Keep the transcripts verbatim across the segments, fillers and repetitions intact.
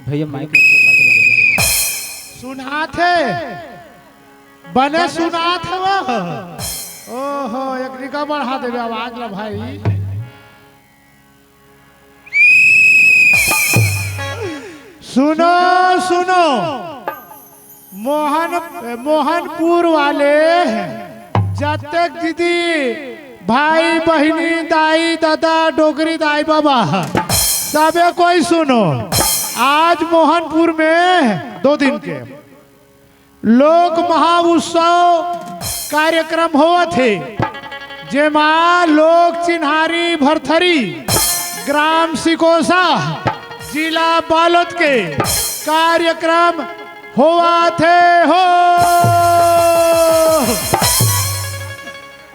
भैया माइक सुनात हे, बने सुनात हे वो। ओहो, एक निका बढ़ा देबे आवाज ला भाई। सुनो, सुनो, मोहन, मोहनपुर वाले जतेक दीदी, भाई, बहिनी, दाई, ददा, डोकरी दाई, बाबा, सबे कोई सुनो, आज मोहनपुर में दो दिन के लोक महाउत्सव कार्यक्रम होवत हे, जेमा लोक चिन्हारी भरथरी, ग्राम सिकोसा, जिला बालोद के कार्यक्रम होवत हे हो।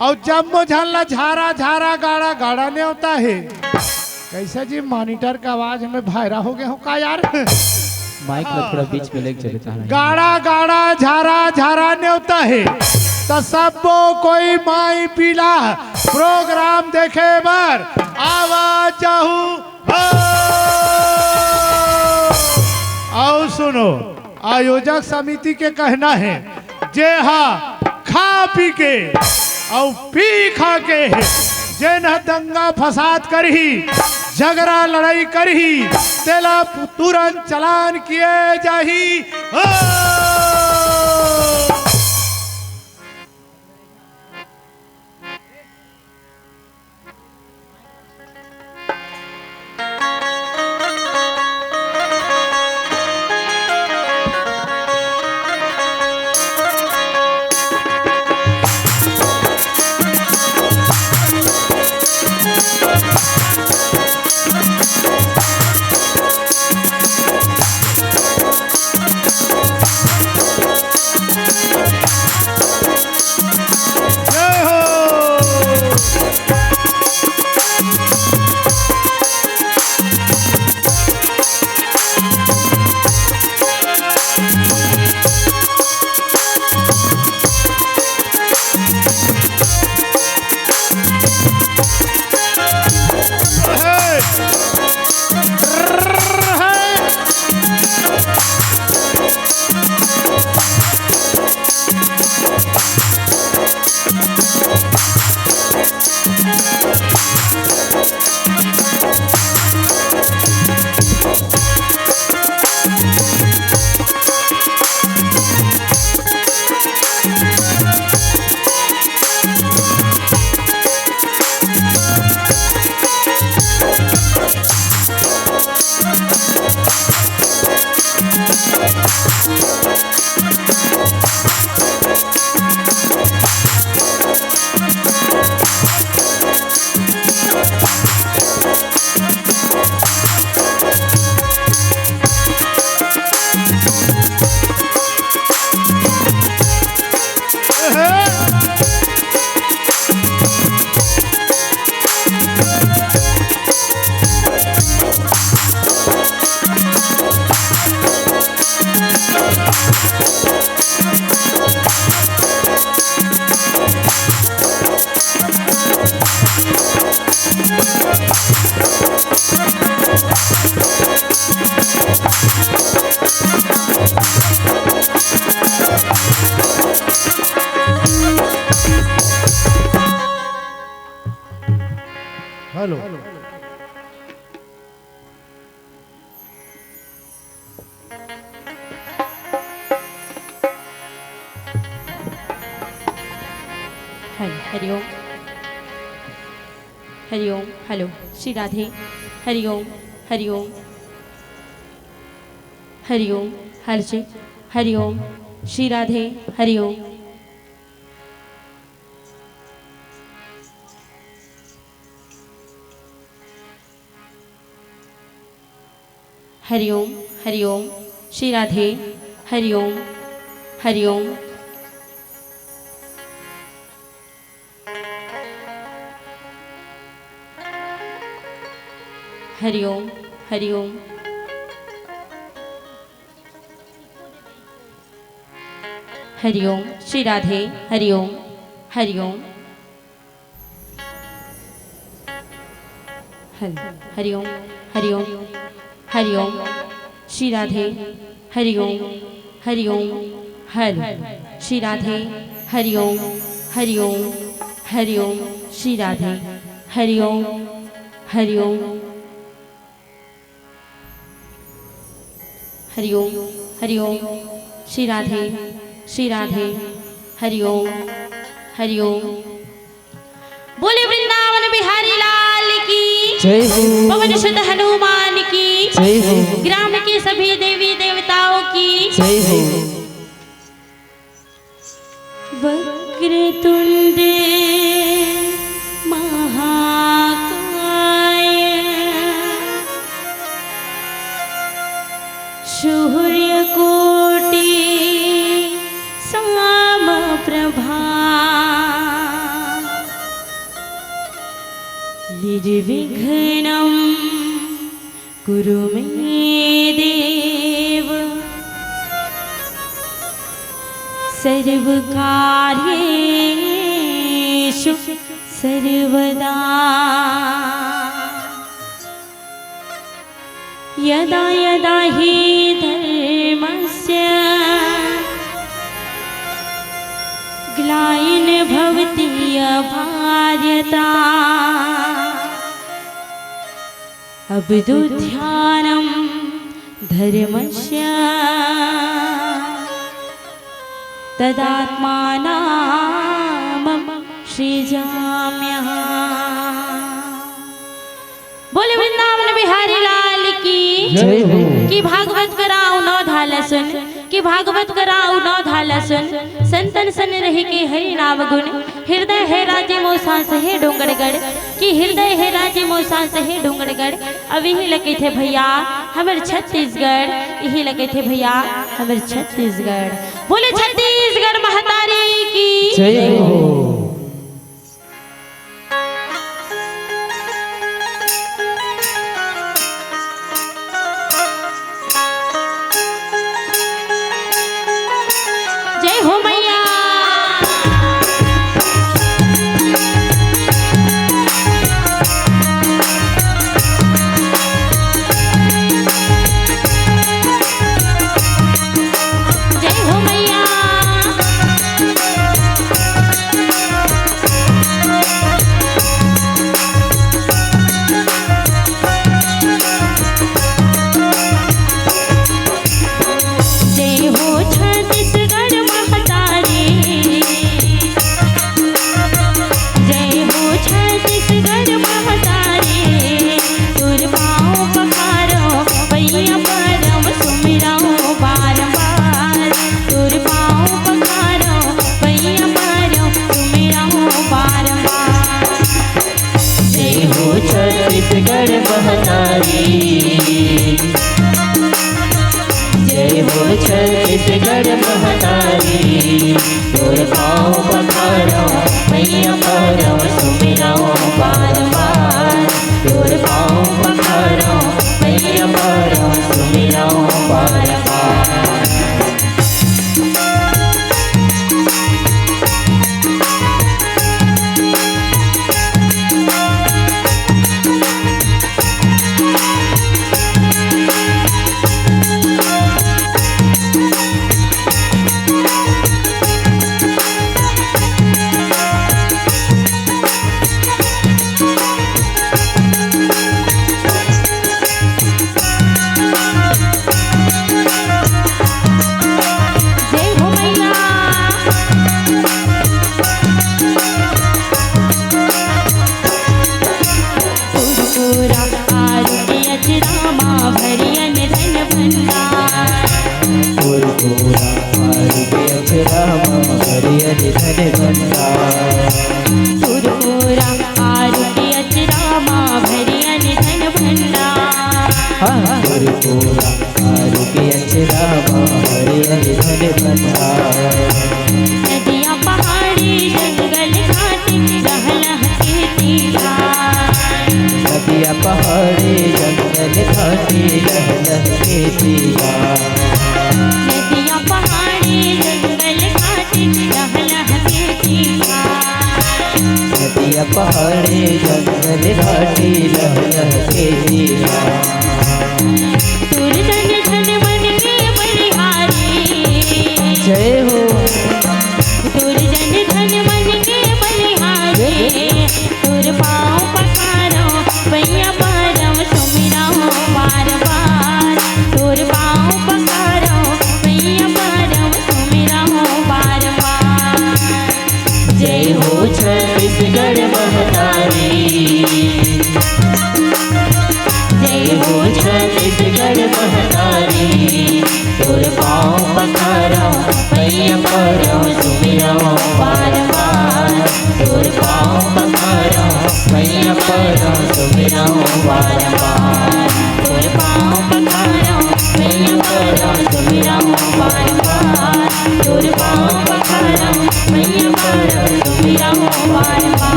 अउ जम्मो झन ला झारा झारा गाड़ा गाड़ा नेवता हे। कैसे जी, मॉनिटर के आवाज में भैरा हो गए हो का यार? माइक ला थोड़ा बीच में लेके चले ताहन। गाड़ा गाड़ा झारा झारा नेवता हे, त सब्बो कोई माई पीला प्रोग्राम देखे बर आवा जाहू। हो। अउ सुनो, आयोजक समिति के कहना हे, जे हा खा पी के अउ पी खा के जेन ह दंगा फसाद करही, झगड़ा लड़ाई करही, तेला तुरंत चालान किए जाही। हो। जय हो। Hello. Hello, Hariom. Hariom, hello, Shri Radhe. Hariom, Hariom. Hariom, हर जी। हरिओम, श्री राधे। हरिओम। हरिओम, हरिओम, श्री राधे। हरिओम, हरिओम। हरिओम, हरिओम। हरिओम, श्री राधे। हरिओम, हरिओम। हरि-, हरिओम, हरिओम, हरिओम, श्री राधे। हरि ओम। हरि ओम। हर श्री राधे। हरि ओम। हरि ओम। हरि ओम। श्री राधे। हरि ओम। हरि ओम। हरि ओम। हरि ओम। श्री राधे। श्री राधे। हरि ओम। हरि ओम। बोले वृंदावन बिहारी लाल की। जय हो। पवन सुत हनुमान की। जय हो। ग्राम के सभी देवी देवताओं की। जय हो। वक्रतुंड महाकाय, सूर्यकोटि समप्रभा, निर्विघ्नं कुरु मे देव, सर्वकार्येषु सर्वदा। यदा यदा हि धर्मस्य ग्लानिर्भवति भारत, अभ्युत्थानं धर्मस्य तदात्मानमहं सृजाम्यहम्। बोले वृंदावन बिहारी लाल की। जय हो। कि भागवत करा अउ नौ धाला सुन, कि भागवत करा अउ नौ धाला सुन, संतन सन रहिके हरि नाम गुन, हृदय हेराय जे मोर सांस हे डोंगरगढ़, कि हृदय हेराय जे मोर सांस हे डोंगरगढ़। अब इही ल कहिथे भैया हमर छत्तीसगढ़, इही ल कहिथे भैया हमर छत्तीसगढ़। बोले छत्तीसगढ़ महतारी की। जय हो। जय हो मैया। जय हो मैया। जय हो छत्तीसगढ़ महतारी, जय हो छत्तीसगढ़ महतारी, तोर पाँव पखारो, पैया परम सुमिरौं बारंबार, तोर पाँव पखारो, पैया परम सुमिरौं बारंबार। जय हो छत्तीसगढ़ महतारी, जय हो छत्तीसगढ़ महतारी, तोर पाँव पखारौं, पैया परौं, सुमिरौं बारंबार, तोर पाँव पखारौं, पैया परौं, सुमिरौं बारंबार। जय हो मैया। कुरकुरा आरु के अचरा मा भरियन धन भंडार। कुरकुरा आरु के अचरा मा भरियन धन भंडार। कुरकुरा आरु के अचरा मा भरियन धन भंडार। हाँ, कुरकुरा आरु के अचरा मा भरियन धन भंडार। नदिया पहाड़ी जंगल घाटी रहलह खेती घाट। नदिया पहाड़ी जंगल घाटी रहलह खेती घाट। नदिया पहाड़ी जंगल घाटी रहलह खेती घाट। नदिया पहाड़ी जंगल घाटी रहलह खेती घाट। तोर धन धन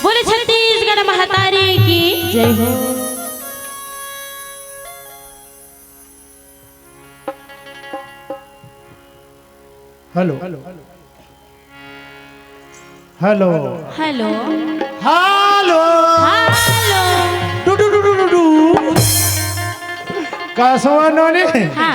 बोले छत्तीसगढ़ महतारी की जय हो। Hello. Hello. Hello. Hello. Hello. डू, डू, डू, डू, डू, डू। कसवा नोनी? हाँ।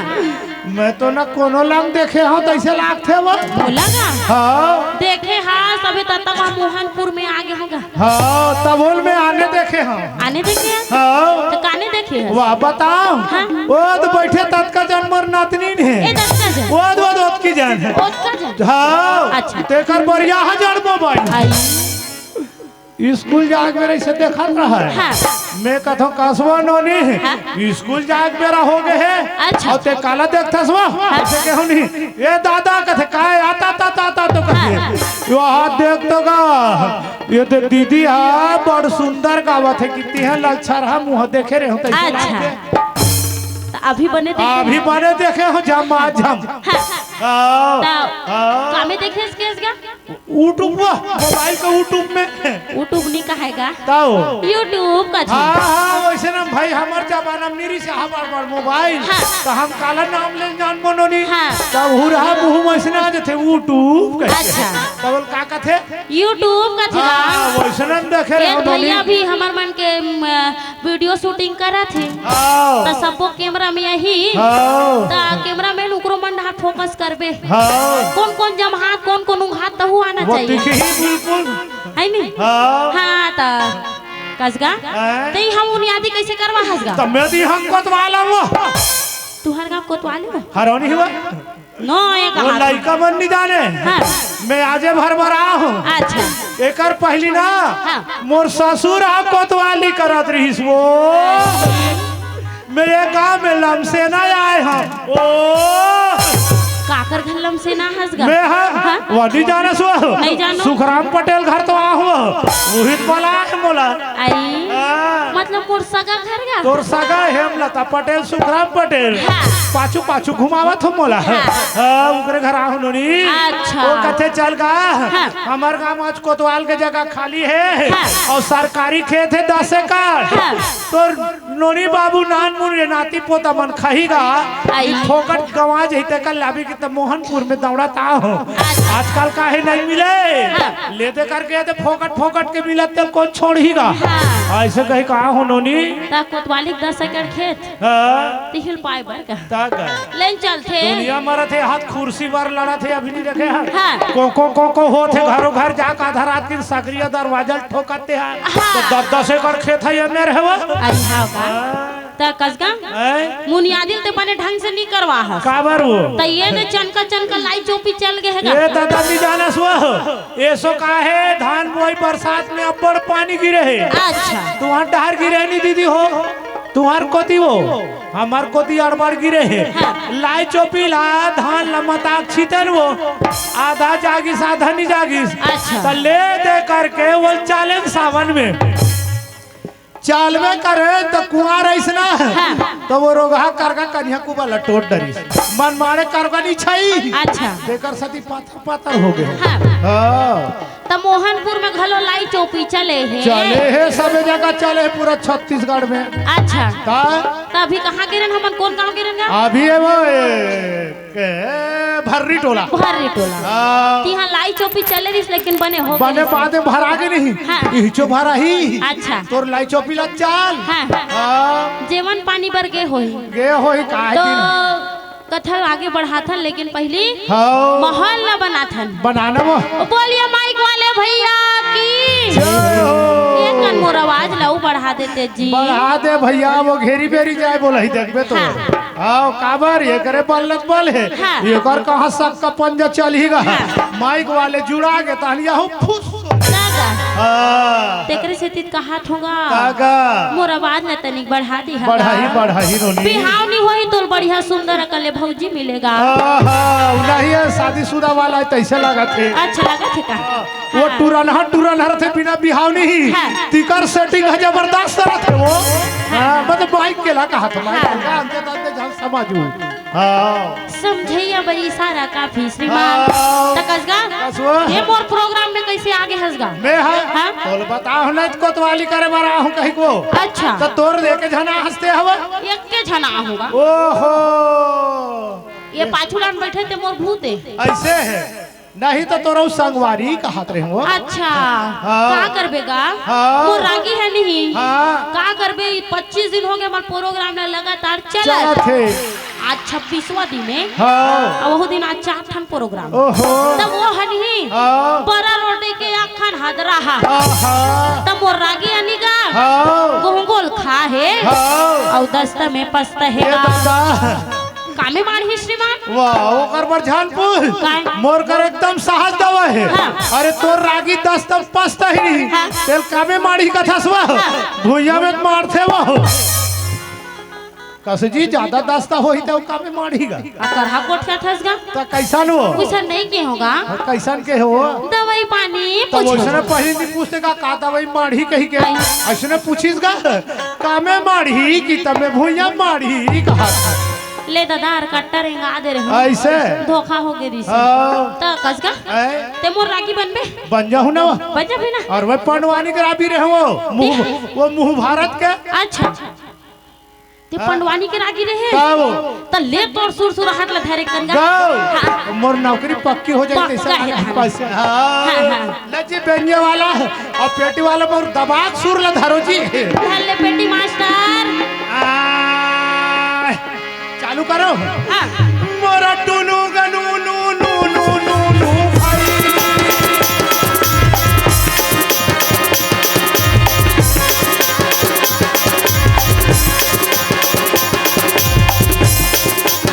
मैं तो ना कोनो लंग देखे हूँ, तैसे लागथे वो। बोला का? हाँ। देखे हाँ, सभी तब तक हम मोहनपुर में आ गए होगा। हाँ, तब बोल मैं आने देखे हूँ। आने देखे हैं? हाँ। तो काने देखे हैं? वाह, बताओ। हाँ। वो तो बैठे ततका जन मोर नातनी ने। ए, ततका जन। वो तो, वो तो ओतकी जन। ओतका जन। हाँ। अच्छा। तेकर बढ़िया हजार मोबाइल। आई। स्कूल जाए के बेरा इसे देखत रहा है। हाँ। मैं कथो कसवा नोनी, हाँ। स्कूल जाए के बेरा हो गए है। अच्छा। और ते काला देखथस वो? हाँ। ऐसे कहूँ नहीं। ए दादा कथे काय आता, ता, ता, ता, तो कथे। हाँ। यो हाथ देख तो गा। ये तो दीदी हा बड़ सुंदर गावत है, कितनी है ललछर हा मुँह देखे रहे हो तो ऐसे अच्छा। लागथे। तो अभी बने देखे अभी हैं? बने देखे हो झमाझम। हाँ। हाँ। तो हाँ। कामे देखे इसके इसका? YouTube पर, मोबाइल के YouTube में। YouTube नहीं कहेगा। ताओ। YouTube का हाँ, जी। हाँ, वैसे ना भाई, हमार जमाना में नहीं रही से हमार, हमार मोबाइल। हाँ। तो हम काला नाम ले जान मनो नहीं। हाँ। तब हुरहा मुँह वैसे ना देते YouTube कहे। अच्छा। तब बोल का कथे? YouTube का थे हाँ, ना। वैसे ना देखे ये रहो भैया नोनी। भी हमार मन के, म, वीडियो शूटिंग करत हे। हाँ। त सबो कैमरा में यही। हाँ। त कैमरा मैन ओकरो मन डाहर फोकस करबे। हाँ। कौन कौन जमहात, कौन कौन उघात, तहू आना वो चाहिए। दिखे ही बिल्कुल। है नी? हाँ। हाँ, त कसगा। हैं? तई हम उनियादी कैसे करवा हसगा? त मैं दी हम कोतवाल हूँ। तुहर गाँव कोतवाल हो? हरौनी हुआ? नो, एक वो हाथ। लइका मन नहीं जाने। हाँ। मैं आजे भर भर आ हूँ। अच्छा। एकर पहली ना, हाँ। मोर ससुर आ कोतवाली करत रहिस वो। मेरे गांव में लमसेना आए हम। ओ। काकर घर लमसेना हंस गा? मैं हाँ, हाँ। वो नहीं जाना सो। नहीं जानो। सुखराम पटेल घर तो आ हुआ। वही तो बोला है मोला। आई। हाँ। मतलब मोर सगा घर गा? तोर सगा हेमलता पटेल, सुखराम पटेल। हाँ। पाछू पाछू घुमावत हो मोला। हाँ। हाँ, उनकरे घर आहू नोनी। अच्छा। वो कथे चल गा। हाँ। हमार गांव आज कोतवाल के जगह खाली है। हाँ। और सरकारी खेत है दस एकड़। हाँ। तोर नोनी बाबू नान मुन रे नाती पोता मन खाही गा। आई। ई फोकट गंवा जही तेकर लाभी कि त मोहनपुर में दौड़त आ हो। अच्छा। आजकल काहे नहीं मिले? हाँ। ले दे करके ते फोकट फोकट के मिलत ते कौन छोड़ही गा? हाँ। ऐसे कही कहा हो नोनी? ता कोतवाली के दस एकड़ खेत। हाँ। तिहिल पाए बर का। ता का। लेन चलथे। दुनिया मरत हे, हाथ कुर्सी बर लड़त हे, अभी नहीं देखे हैं। हाँ। को, को, को, को होत हे, घरों घर जाके आधा रात के सकरिया दरवाजा ठोकत हे। हाँ। तो दस दस एकड़ खेत है ये मेरे हवा। अरे हाँ का। हाँ। त कसगा, हैं? मुनियादिल ते बने ढंग से नहीं करवा हस। काबर वो? त ये दे चनका चनका लाई चोपी चल गए है ए का? दादा नहीं जाना सो। एसो का है, धान बोई बरसात में अब्बड़ पानी गिरे है। अच्छा। तुहार डहर गिरे नहीं दीदी हो, तुहार कोती वो, हमार कोती अड़बड़ गिरे है। हाँ। लाई चोपी ला, धान ला मताक छितन वो, आधा जागिस, आधा नहीं जागिस। अच्छा। त ले दे करके वो चालेन सावन में। चालबे करे त कुआर अइसना। हाँ। त वो रोगहा करगा कनिहा कुबा ल टोट डरिस। मन मारे करगा नी छई। अच्छा। तेकर सती पातर पातर हो गए। हाँ। हाँ। त मोहनपुर में घलो लाई चोपी चले हे। चले हे, सबे जगह चले हे, पूरा छत्तीसगढ़ में। अच्छा। का? त अभी कहाँ गिरन हमन, कौन गाँव गिरन गा? अभी है वो, ए, के भर्री टोला। भर्री टोला। हाँ। तिहाँ लाई चोपी चले रहिस, लेकिन बने हो बने गइस। बादे भरा गे नहीं। हाँ। इहिचो भरा ही। अच्छा। तोर लाई चोपी ला चाल। हाँ। हाँ। जेवन पानी बर गे होही। गे होही काहे तो दिन? कथा आगे बढ़ाथन, लेकिन पहली हाँ। महल ला बनाथन। बनाना वो। ओ बोलिए माइक वाले भैया की। जय हो। ये कन मोर आवाज ला बढ़ा देते जी। बढ़ा दे भैया, वो घेरी बेरी जाए बोला ही देखबे तो। हाँ। आओ, काबर ये करे बल्लत बल है। हाँ। ये कर कहाँ सक का पंजा चल ही गा। हाँ। माइक वाले जुड़ा के तालिया हो फुस। दादा। हाँ। तेकरे सेती त कहात हों गा। का गा? मोर आवाज ला तनिक बढ़ा दिहा गा। बढ़ाही, बढ़ाही नोनी। बिहाव नी होही तोला बढ़िया सुंदर अकन ले भौजी मिले गा। आहा, उ नहीं हे, शादीशुदा वाला हे, तइसे लागत हे। अच्छा लागत हे का? वो हाँ। टुरनहा, टुरनहा रथे, बिना बिहाव नहीं। हाँ। तिकर setting हे, जबरदस्त रथे वो। हाँ। हाँ, मतलब माइक के ला कहात हों, माइक हाँ। के ला, अंते तंते झन समझू। हाँ। समझइया बई इशारा काफी श्रीमान। हाँ। त कस गा, कस वो? ये मोर program में कइसे आगे हस गा? मैं हा? हाँ? तोला बताहूं नहीं त कोतवाली करे बर आहूं कहिके। अच्छा। त तोर एके झन हंसते हवे? एके झन आहूं गा। ओहो। ये पाछू डाहन बइठे ते मोर भूत हे। अइसे हे। नहीं त तोर अउ संगवारी कहात रहेंव। अच्छा, हाँ। का करबे गा? हाँ। मोर रागी हे नहीं। हाँ। का करबे, ई पच्चीस दिन होगे, हमर program ला लगातार चलत। चलत हे। आज छब्बीसवाँ दिन हे। हाँ। अउ वहू दिन आज चार ठन program। ओहो। त वो हे नहीं। हाँ। बरा रोटी के अखन हदरा हा। आहा। त मोर रागी हे नहीं गा। हाँ। गोहूं गोल खा हे। हाँ। अउ दस्ता में पछता हे ये गा। दादा। कामे माड़ही श्रीमान। वाह, ओकर बर झन पूछ। काय? मोर कर एकदम सहज दवा हे। हाँ। अरे तोर रागी दस्ता पछता ही नहीं। हाँ। तेला कामे माड़ही कथस वा। हाँ। भुइयां में मारथे वो। कस जी, जादा दस्ता होही त कामे माड़ही गा। आ करहा गोठियाथस गा। त कइसन हो? कइसन नहीं केहेंव गा। हाँ, कइसन केहेंव? दवाई पानी त पूछो। वइसने पहिली नहीं पूछते गा, का दवाई माड़ही कहिके। नहीं। अइसने पूछिस गा, कामे माड़ही कि तमे भुइयां माड़ही कहा। ले दादा, अरकट्टा रेंगा दे रहेंव। अइसे? धोखा होगे रिहिसे। हाँ। त कस गा? हैं? ते मोर रागी बनबे? बन जाहूं ना। बन जाबे ना। अउ वो पंडवानी के रागी रहेंव वो। मुंह, ठीक। वो मुंह भारत के। अच्छा। ते हाँ। पंडवानी के रागी रहे? गाओ। त ले तोर सुरसुराहट ला धरे कन गा। गाओ। हाँ। मोर नौकरी पक्की हो जाही, पक्का तइसे हे। पैसे। हाँ। हाँ, हाँ। ले जी बेंजो वाला अउ पेटी वाला मोर दबाक सुर ला धरो जी। धर ले पेटी मास्टर। आ, चालू करो। हाँ। मोरा टुनु गनु नु नु नु नु नु भाई।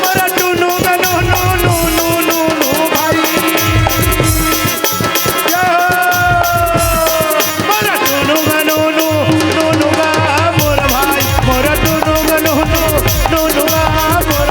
मोरा टुनु गनु नु नु नु नु नु भाई। जय हो। मोरा टुनु गनु नु नु नु गा मोर भाई। मोरा टुनु गनु नु नु नु गा मोर।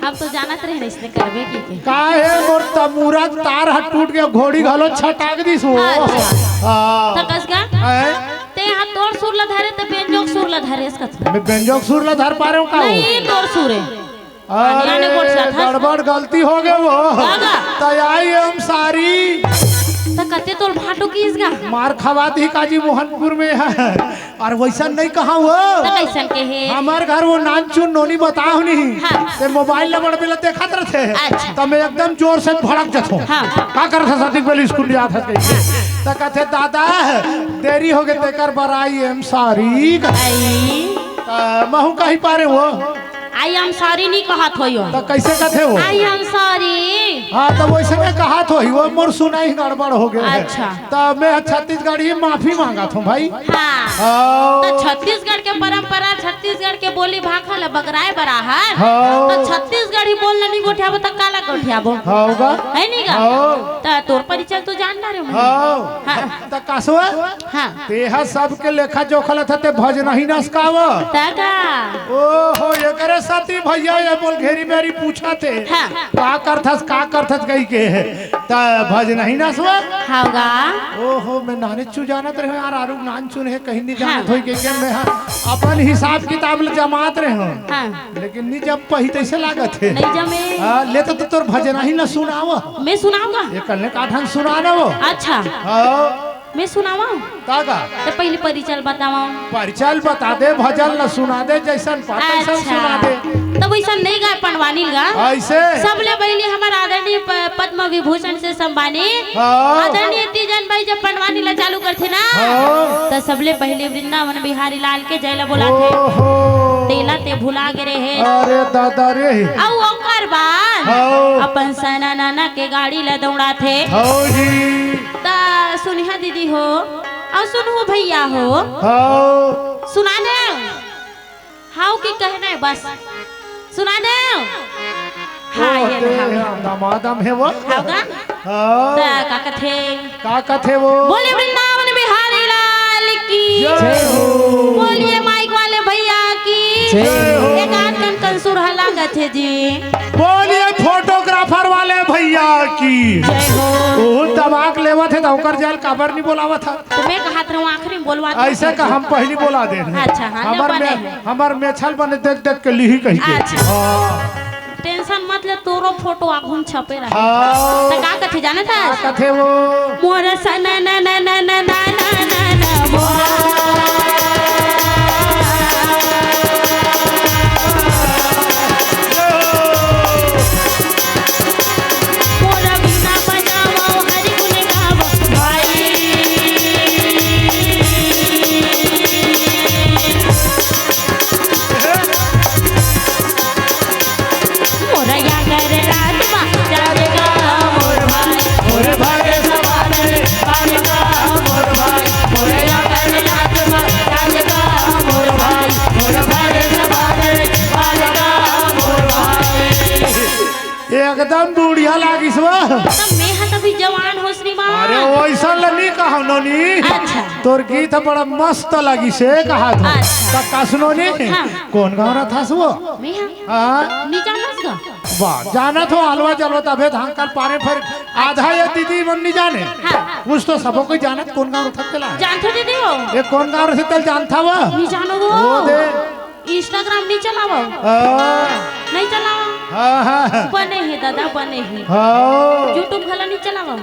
हम तो जानत रहे अइसने करबे कहिके। काहे मोर तमूरा के तार ह टूट के घोड़ी घलो छटाक दिस वो। अच्छा। हाँ। त कस गा? हैं? ते हा तोर सुर ला धरे, ते बेंजो के सुर ला धरेस कथों। मैं बेंजो के सुर ला धर पा रहेंव का वो? नहीं, तोर सुर हे। अरे, आने गोठ जात हस। गड़बड़ गलती होगे वो। का गा? त I am sorry। त कते तोला भांटो किहिस गा? मार खवा दिही काजी मोहनपुर में हे। अउ वइसन नहीं कहा वो। त कइसन केहे? हमर घर वो नानचुन नोनी बताहूं नहीं। हाँ। ते मोबाइल नंबर पे ला देखत रथे। अच्छा। त मैं एकदम जोर से भड़क जाथों। हाँ। का करत हस? अतिक बेर स्कूल जात हस कहिके। त कथे, दादा, देरी होगे तेकर बर I am sorry। आई। त महूं कहि पारे वो। I am sorry नहीं कहत होही वो। त कइसे कथे वो? I am sorry। हाँ, त वइसने कहत होही वो, मोर सुनई गड़बड़ होगे हे। अच्छा। त मैं छत्तीसगढ़ी माफी मांगत हों भाई। हाँ। हाँ। त छत्तीसगढ़ के परंपरा, छत्तीसगढ़ के बोली भाखा ल बगराय बर आहन। हाँ। त छत्तीसगढ़ी बोलना नहीं गोठियाबो त काला गोठियाबो? हाँ गा। हे नहीं गा? हाँ। त तोर परिचय तो जान डारेंव मैं। हाँ। हाँ। त कसवा? हाँ। तेहा सबके लेखा जोखा लेथस ते भजनही नस का वो। त का? ओहो, एकरे सेती भइया ये मोला घेरी बेरी पूछथे। हाँ। का करथस, का करथस कहिके। त भजनही नस वो। हाँ गा। ओहो, मैं नानेच चु जानत रहेंव यार, आरुग नानचुन हे, कहीं नहीं जानत हाँ। होही कहिके मैं हा अपन हिसाब किताब ले जमात रहेंव। हाँ। लेकिन नहीं जम पाही तइसे लागत हे। नहीं जमे। हाँ, ले त तोर भजनही ला सुनाव। मैं सुनाव गा? ये कल ने काठन सुना ना वो। अच्छा। हाँ। मैं सुनावंव? का गा? त पहिली परिचय ल बतावंव। परिचय ल बता दे, भजन ल सुना दे, जइसन पाए तइसन अच्छा। सुना दे। त वइसन नहीं गाय पंडवानी ल गा। अइसे? सबले पहिली हमर आदरणीय प-, पद्म विभूषण से सम्मानित हाँ। आदरणीय तीजन भाई जब पंडवानी ल चालू करथे ना, हाँ। त सबले पहिली वृंदावन बिहारी लाल के जय ल बोलाथे। ओहो। तेला ते भुला गे रहे। अरे दादा रे। अउ ओकर बाद हाँ। अपन सना नाना के गाड़ी ल दौड़ाथे। हाँ जी। त सुनिहा दीदी हो, अउ सुनहू भइया हो। हाँ। सुना दे। हाव कि कहना हे बस। सुना दे। हाँ, ओ, ये ते रहा। दमादम हे वो। हाव का? हाँ। त का कथे? का कथे वो? बोले वृंदावन बिहारी लाल की। जय हो। बोलिए माइक वाले भैया की। जय हो। एक आध कन कन सुर हला कथे जी। बोलिए फोटोग्राफर वाले भैया की। जय हो। ओ दबाक लेवत हे त ओकर जल काबर नहीं बोलावत हे? त मैं कहत रहूं आखिरी में बोलवा दे। ऐसे का हम पहली बोला दे रहे। अच्छा, हाँ, ले हमर बने में, हे। हमर मेछल बने देख देख के लिही कहि के। अच्छा। हाँ। टेंशन मत ले, तोरो फोटो आगू में छपे रहे। हाँ। त का कथे जानत हे? का कथे वो? मोर सन न न न न न न न न मोर। मोर वीणा बजावो, हरि गुण गावो, भाई। मोर यागर रात मा जागेगा मोर भाई। मोर भागे सवार रे, आगेगा मोर भाई। मोर यागर रात मा जागेगा मोर भाई। मोर भागे सवार रे, आगेगा मोर भाई। एकदम बुढ़िया लागिस वो। त मैं ह तभी जवान हो श्रीमान। अरे वैसा ल नहीं कहो नोनी। अच्छा। तोर गीत बड़ा मस्त लागिस हे कहा था। अच्छा। त का सुनो नी? हाँ। कौन गाँव रहा था वो? मैं ह। हाँ। नहीं जानस का? वाह, जानत हो हलवा जलवा तभे धान काल पारे फिर आधा ये दीदी मन नहीं जाने। हाँ। कुछ तो सबो कोई जानत कौन गाँव रहा था तेला। जानत हो दीदी हो? ये कौन गाँव रहा था तेला जानत हो? नहीं जानो वो। वो दे। Instagram नहीं चलावव? हाँ। नहीं चलावव? हाँ, हाँ। बने हे दादा, बने हे। हाँ। YouTube घला नहीं चलावव?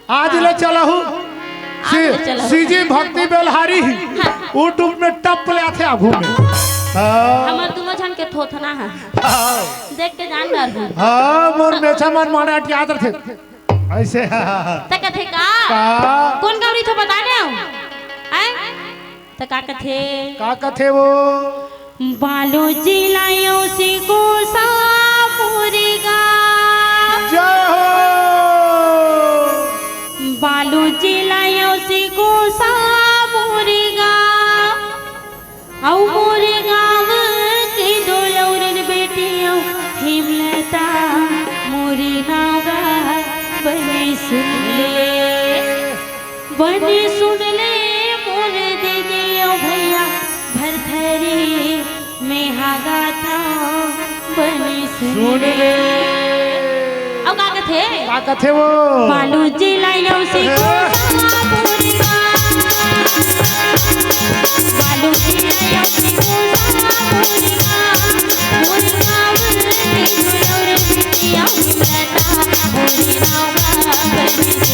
आज ले चलाहू। आज ले चलाहू। सीजी भक्ति बेलहारी। हाँ। YouTube में टप ले आथे आगू में। हाँ। हमर दोनों झन के थोथना हे। हाँ। देख के जान डर हूँ। हाँ, मोर मेछा मन माड़ा अटियात रथे। ऐसे। त कथे का? का? कौन गाँव रहिथे बता दे? हैं? त का कथे? का कथे वो? बालो जिलायो सी गोसा मुर्गा। जय हो। बालो जिलायो सी गोसा मुर्गा। अउ मोरे गाँव के दो लौरन बेटी अउ हेमलता मोरे नावा बने सुन ले। बने सुन ले मोर दीदी अउ भैया भरथरी में हागा था बने सुन सुन ले। ले। अउ का कथे? का कथे वो? बालू जी लायो से हे। कोसा बोरिया। बालू जी लायो से कोसा बोरिया। बोरिया बोल के गुरौर पिया मिलता। बोरिया बोल के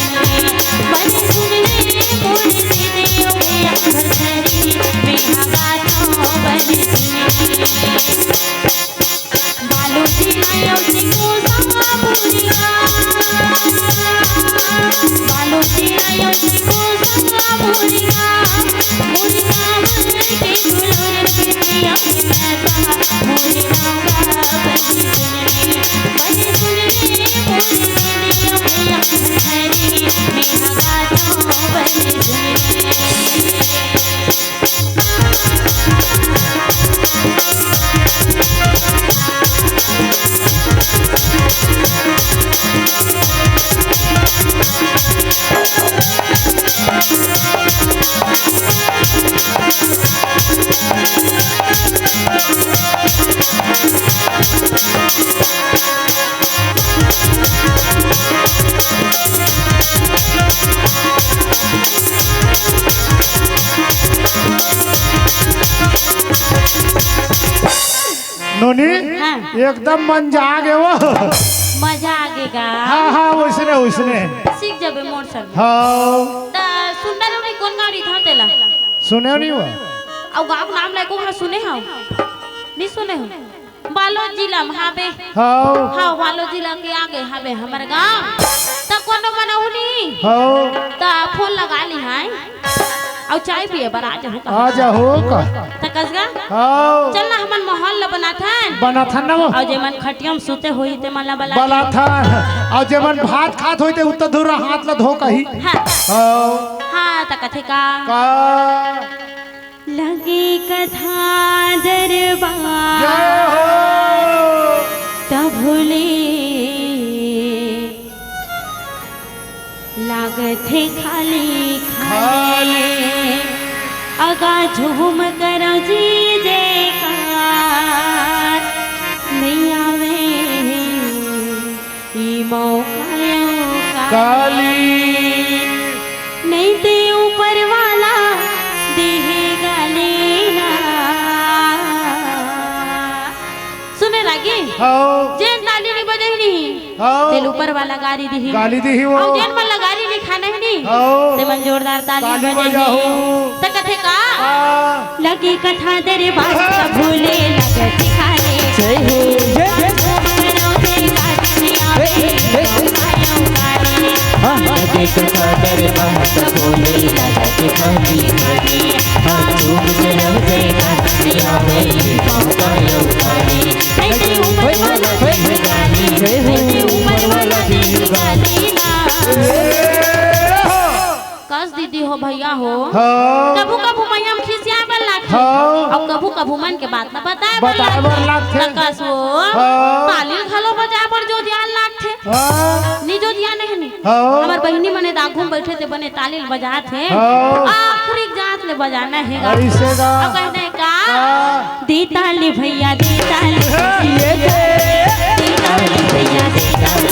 बन सुन ले बोरी से दियो भैया घर धरी। मेरा गातो बन सुन ले। बालू जी लायो सिंगू साबुनिया। बालू जी लायो सिंगू साबुनिया। मुनिया मन के गुलोर बिटिया मिलता। मोरे रामा बनी सुनरी, बनी सुनरी, मोरे बिटिया मैया हरी, मेरा गातो बनी सुनरी। नोनी, हाँ। एकदम मन जागे वो। मजा आगे गा। हाँ, हाँ, वैसने, वैसने। सीख जाबे मोर संग। हाँ। त सुंदर नोनी कौन गाँव रहिथे तेला? सुने नहीं वो? अउ गाँव के नाम ला एको घाँव सुने हव? नहीं सुने हव? बालोद जिला में हाबे। हाँ। हाँ, बालोद जिला के आगे हाबे हमर गाँव। त कोनो मनहूँ नहीं। हाँ। त फोन लगा ली हैं। अउ चाय पिए बर आ जाहू का। आ जाहू का। त कस गा? हाँ। चल ना, हमन माहौल ला बनाथन। बनाथन ना वो। अउ जेमन खटिया में सुते होही, तेमन ला बला। बलाथन। अउ जेमन भात खात होही, ते उत्तर धुर्रा हाथ ला धो कही। हाँ। हाँ। हाँ, त कथे का? का? लगे कथा दरबार जय हो। तभुले लागथे खाली खाली। खाली। अगा झूम करो जी जयकार। नइ आवे ई मौका अवकाश। काली। नइ ते ऊपर वाला देहे गाली ना। सुने लागी? हव। जेन ताली नइ बजही नहीं, हव। तेला ऊपर वाला गारी दिही। गाली दिही वो। अउ जेन मन ला गारी नइ खाना हे नहीं, हव। ते मन जोरदार ताली ताली बजाही। बजाहू। त कथे का? हाँ। लगे कथा दरबार तभुले लगथे खाली। जय हो, जय, जय। झूम करो जय गाजनिया हे, में, हे, हे। गायो गारी। हाँ। लगे कथा दरबार तभुले लगथे खाली। हाँ, झूम करो जय गाजनिया में, गायो गारी। ऐसे ऊपर वाला देहे गाली, ऐसे ऊपर वाला देहे गाली ना। कस दीदी हो भैया हो। हाँ। कभू कभू मइया म खिसियाए बर लागथे। हाँ। अउ कभू कभू मन के बात ल बताए बर बताए बर लागथे। लागथे। त कस हो। हाँ। ताली घलो बजाए बर जोजियान लागथे। हाँ। नी जोजियान हे नी। हाँ। हमर बहिनी मने दागू म बइठे ते बने ताली ल बजात हे। हाँ। आखिरी जात ले बजाना हे गा। अइसे गा। अउ कहना हे का? का? दे ताली भैया, दे ताली। ये दे। दे ताली भैया, दे ताली।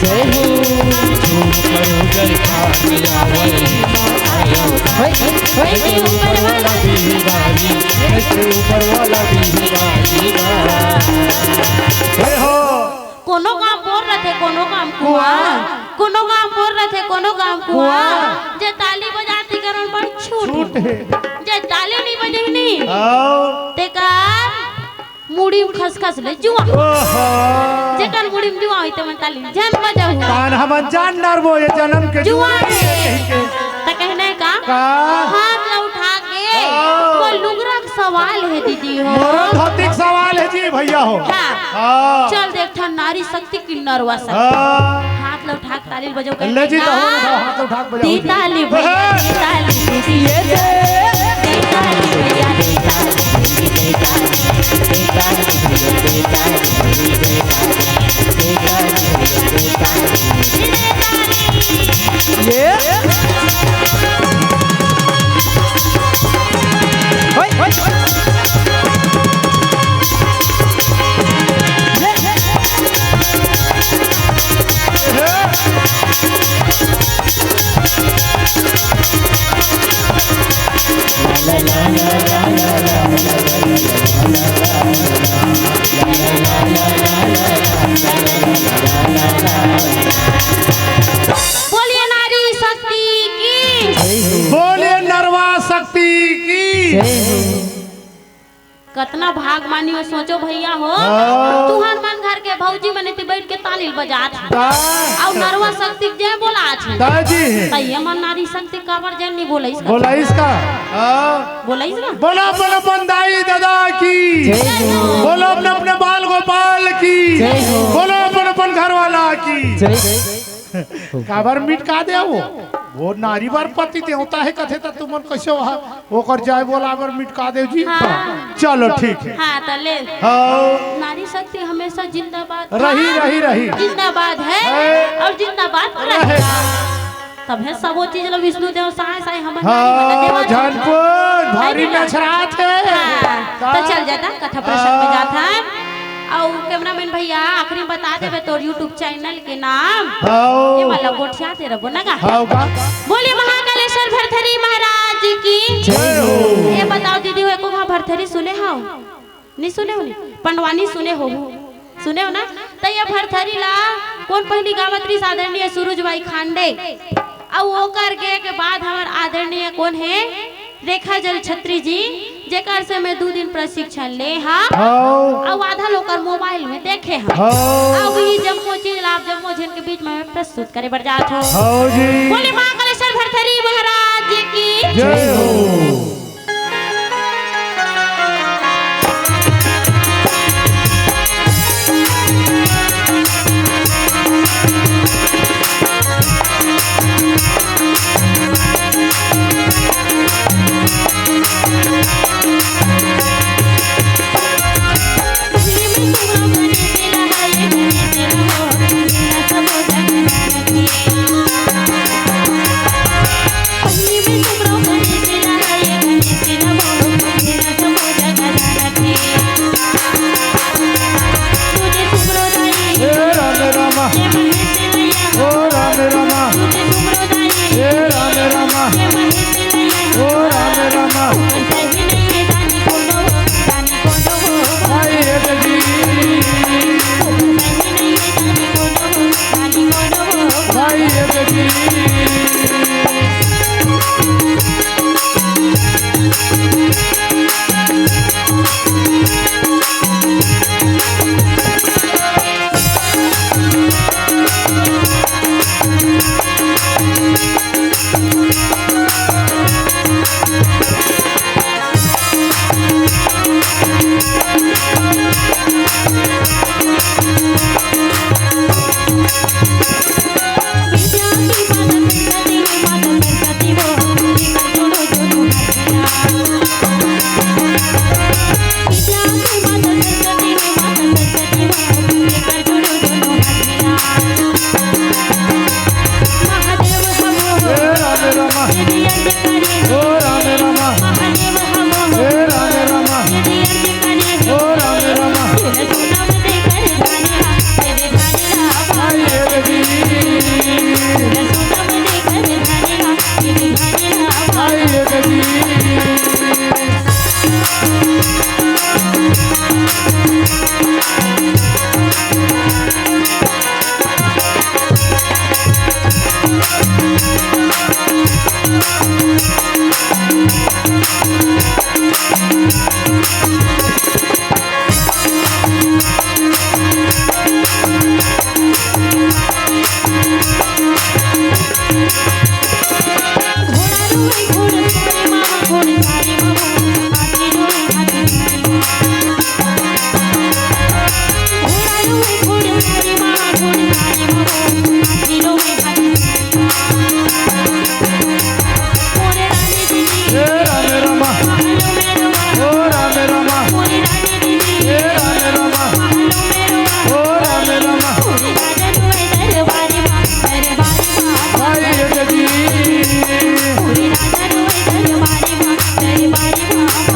जय हो। झूम करो जय खान आवे। जय हो। ऊपर वाला भी गाली, जय ऊपर वाला भी गाली। जय हो। कोनो गाँव बोर रथे, कोनो गाँव कुआं। कुआं। कोनो गाँव बोर रथे, कोनो गाँव कुआं। कुआं। जे ताली बजाथे, करन बड़ छूट छूट हे। हे। जे ताली नइ बजही नहीं, आओ। तेकर मुड़ी म खसखस ले जुआं। ओहो। जेकर मुड़ी म जुआं होही, ते मन ताली झन बजाहू। कान हमन जान डरबो, ये जनम के जुआं जुआं हे। हे। त कहना हे का? का? हाथ ला उठा के, हाँ। वो लुगरा के सवाल हे दीदी हो। मोरो धोती के सवाल हे जी भैया हो। हाँ। हाँ। चल देख ठन नारी शक्ति कि नरवा शक्ति। हाँ। हाथ ला उठा के ताली बजाओ, ले जी, कहना हे का? तहूँ उठाओ, हाथ उठा के बजाओ दे जी। ताली भैया, हाँ। दे ताली दीदी। ये दे। दे ताली भैया, दे ताली दीदी, दे ताली। ये। होय, होय। ये। बोलिए नारी शक्ति की। बोलिए नरवा शक्ति की। कतना भाग मानी हो, सोचो भैया हो। हाँ। तुहर मन घर के भौजी मने ते बइठ के ताली ल बजात हे। हाँ। अउ नरवा शक्ति के जय बोलात हे। हाँ जी। त ये मन नारी शक्ति काबर जय नइ बोलइस का? बोलइस का? हाँ। बोलइस ना? बोलो, बोलो बंदाई दादा की। जय हो। बोलो अपने, अपने बाल गोपाल की। जय हो। बोलो अपन, अपन घर वाला की। जय। काबर मिटका दे वो? वो नारी बर पति देवता हे कथे, त तुमन कइसे वहा ओकर जय बोला बर मिटका देव जी? हाँ। चलो ठीक हे। हाँ, त ले। हाँ। नारी शक्ति हमेशा जिंदाबाद रही, था। रही, रही। जिंदाबाद है है। और जिंदाबाद रहे। रहेगा। तभे सबो चीज ल विष्णु देव साय साय हमन हाँ, नारी मन ला देवत हे। झनपुर, भारी है ना? नछरात हे। हाँ, का? त चल जाता, कथा प्रसंग में हाँ। जात हे। अउ cameraman भैया, आखिरी में बता देबे तोर YouTube channel के नाम। हाँ। ये वाला गोठिया ते रबो ना गा। हाँ, का? बोले महाकालेश्वर भरथरी महाराज की। जय हो। ये बताओ दीदी हो, एको घाव भरथरी सुने हव? नइ सुने हो नी? पंडवानी सुने हो? सुने हो ना? त ये भरथरी ला कोन पहिली गावत रिहिस? आदरणीय सुरुज बाई खांडे। अउ ओकर गे के बाद हमर आदरणीय कोन हे? रेखा जल छत्री जी, जेकर से मैं दू दिन प्रशिक्षण ले हँव। हाँ। अउ आधा ल ओकर mobile में देखे हँव। हाँ। अब ये जम्मो चीज ला आप जम्मो झन के बीच में मैं प्रस्तुत करे बर जात हँव। हाँ जी। बोले महाकालेश्वर भरथरी महाराज की। जय हो।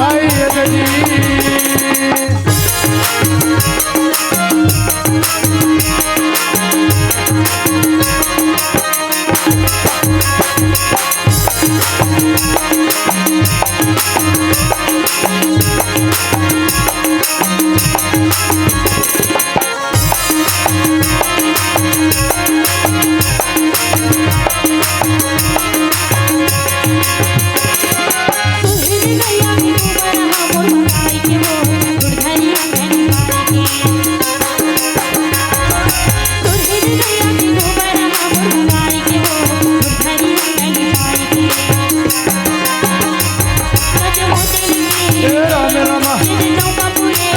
आई जगी। ए राम रामा,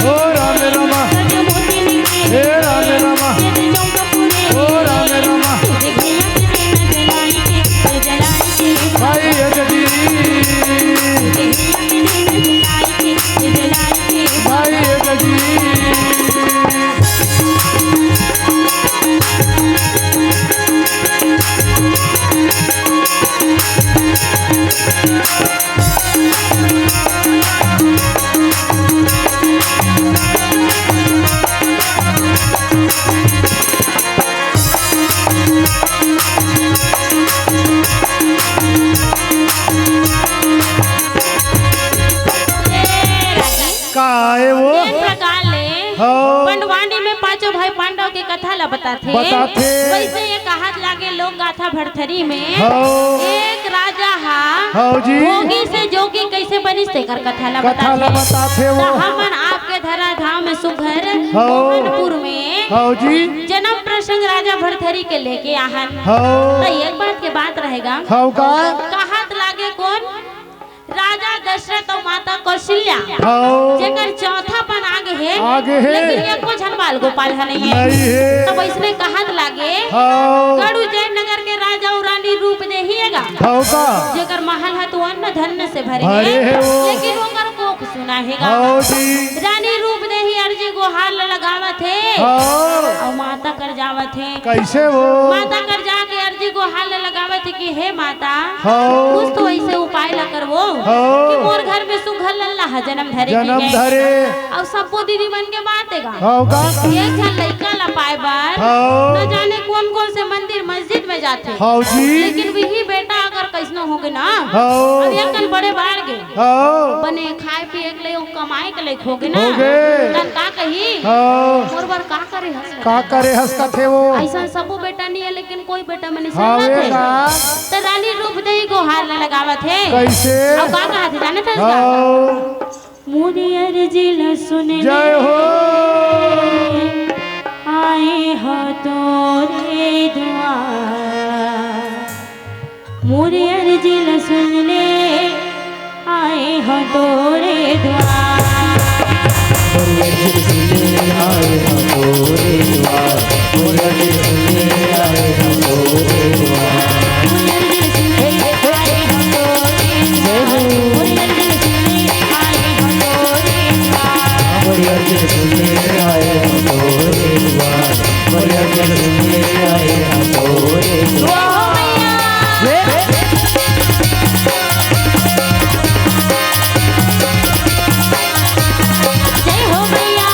ओ राम रामा, ए राम रामा, ओ राम रामा। भाई ये जगी, भाई ये जगी। का आय वो? तेन प्रकार ले हो। पंडवानी में पांचों भाई पांडव के कथा ला बताथे। बताथे। वैसे ये कहात लागे लोक गाथा भरथरी में हो। एक राजा हा हो जी। भोगी से जोगी कैसे बनिस तेकर कथा ला कथा ला बताथे। बताथे वो। त हमन आपके धराधाम में सुघर हो। मोहनपुर में हो जी। जन्म प्रसंग राजा भरथरी के लेके आहन। हो। त एक बात के बात रहेगा। हो का? कहात लागे कोन? राजा दशरथ अउ माता कौशल्या, हव। जेकर चौथापन आगे हे, आगे हे। लेकिन एको झन बाल गोपाल ह नइ हे। नइ हे। तब अइसने कहत लागे, हव। गढ़ उज्जैन नगर के राजा अउ रानी रूप देही हे गा, हव का? जेकर महल ह तो अन्न धन से भरे भरे हे, हे वो। लेकिन ओकर कोख सुना हे गा। हव जी। रानी रूप देही अर्जी गोहार ल लगावत हे, हव। अउ माता कर जावत हे। कइसे वो? माता कर जाके अर्जी गोहार ल लगावत हे कि हे माता, हव। कुछ तो अइसे उपाय ला करवो हव। कि मोर घर में सुघर लल्ला ह जनम धरे जनम धरे। अउ सब्बो दीदी मन के बात हे गा। हव का? एक झन लइका ला पाए बर हव। न जाने कोन कोन से मंदिर मस्जिद में जाथे। हव जी। लेकिन वही बेटा अगर कइसनो होगे ना, हव। अब एक कन बड़े बाढ़ गे। हव। बने खाए पिए के लिए, कमाए के लिए होगे ना। होगे। तन का कही? हव। मोर बर का करे हस? का करे हस कथे वो? अइसन सबो बेटा नइ हे, लेकिन कोई बेटा मन अइसन हावे रथे। का? त रानी रूप देही गोहार ल लगावत हे। कइसे? अउ का कहत हे जानत हस का? हव। मोर अर्जी ल सुन ले। जय हो। आए हंव तोरे दुआर। मोर अर्जी ल सुन ले, आए हंव तोरे दुआर। मोर अर्जी ल सुन ले, आए हंव तोरे दुआर। मोर अर्जी ल सुन ले, आए हंव तोरे दुआर। मोर अर्जी ल सुन ले, आए हंव तोरे दुआर। मोर अर्जी ल सुन ले, आए हंव तोरे दुआर। मोर अर्जी ल सुन ले, आए हंव तोरे दुआर। मोर अर्जी ल सुन ले, आए हंव तोरे दुआर। जय हो मैया।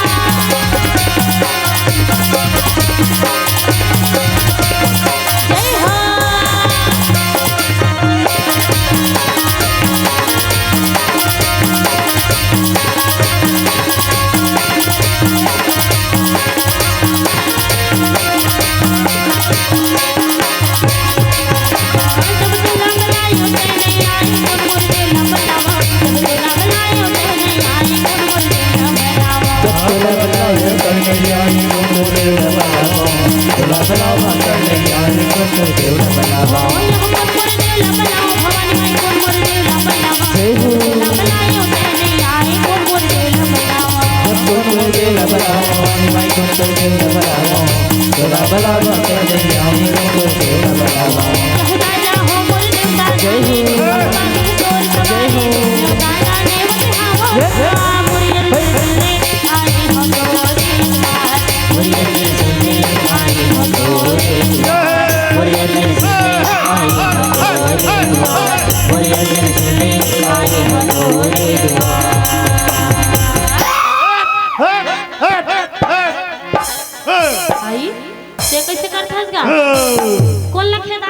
जय हो।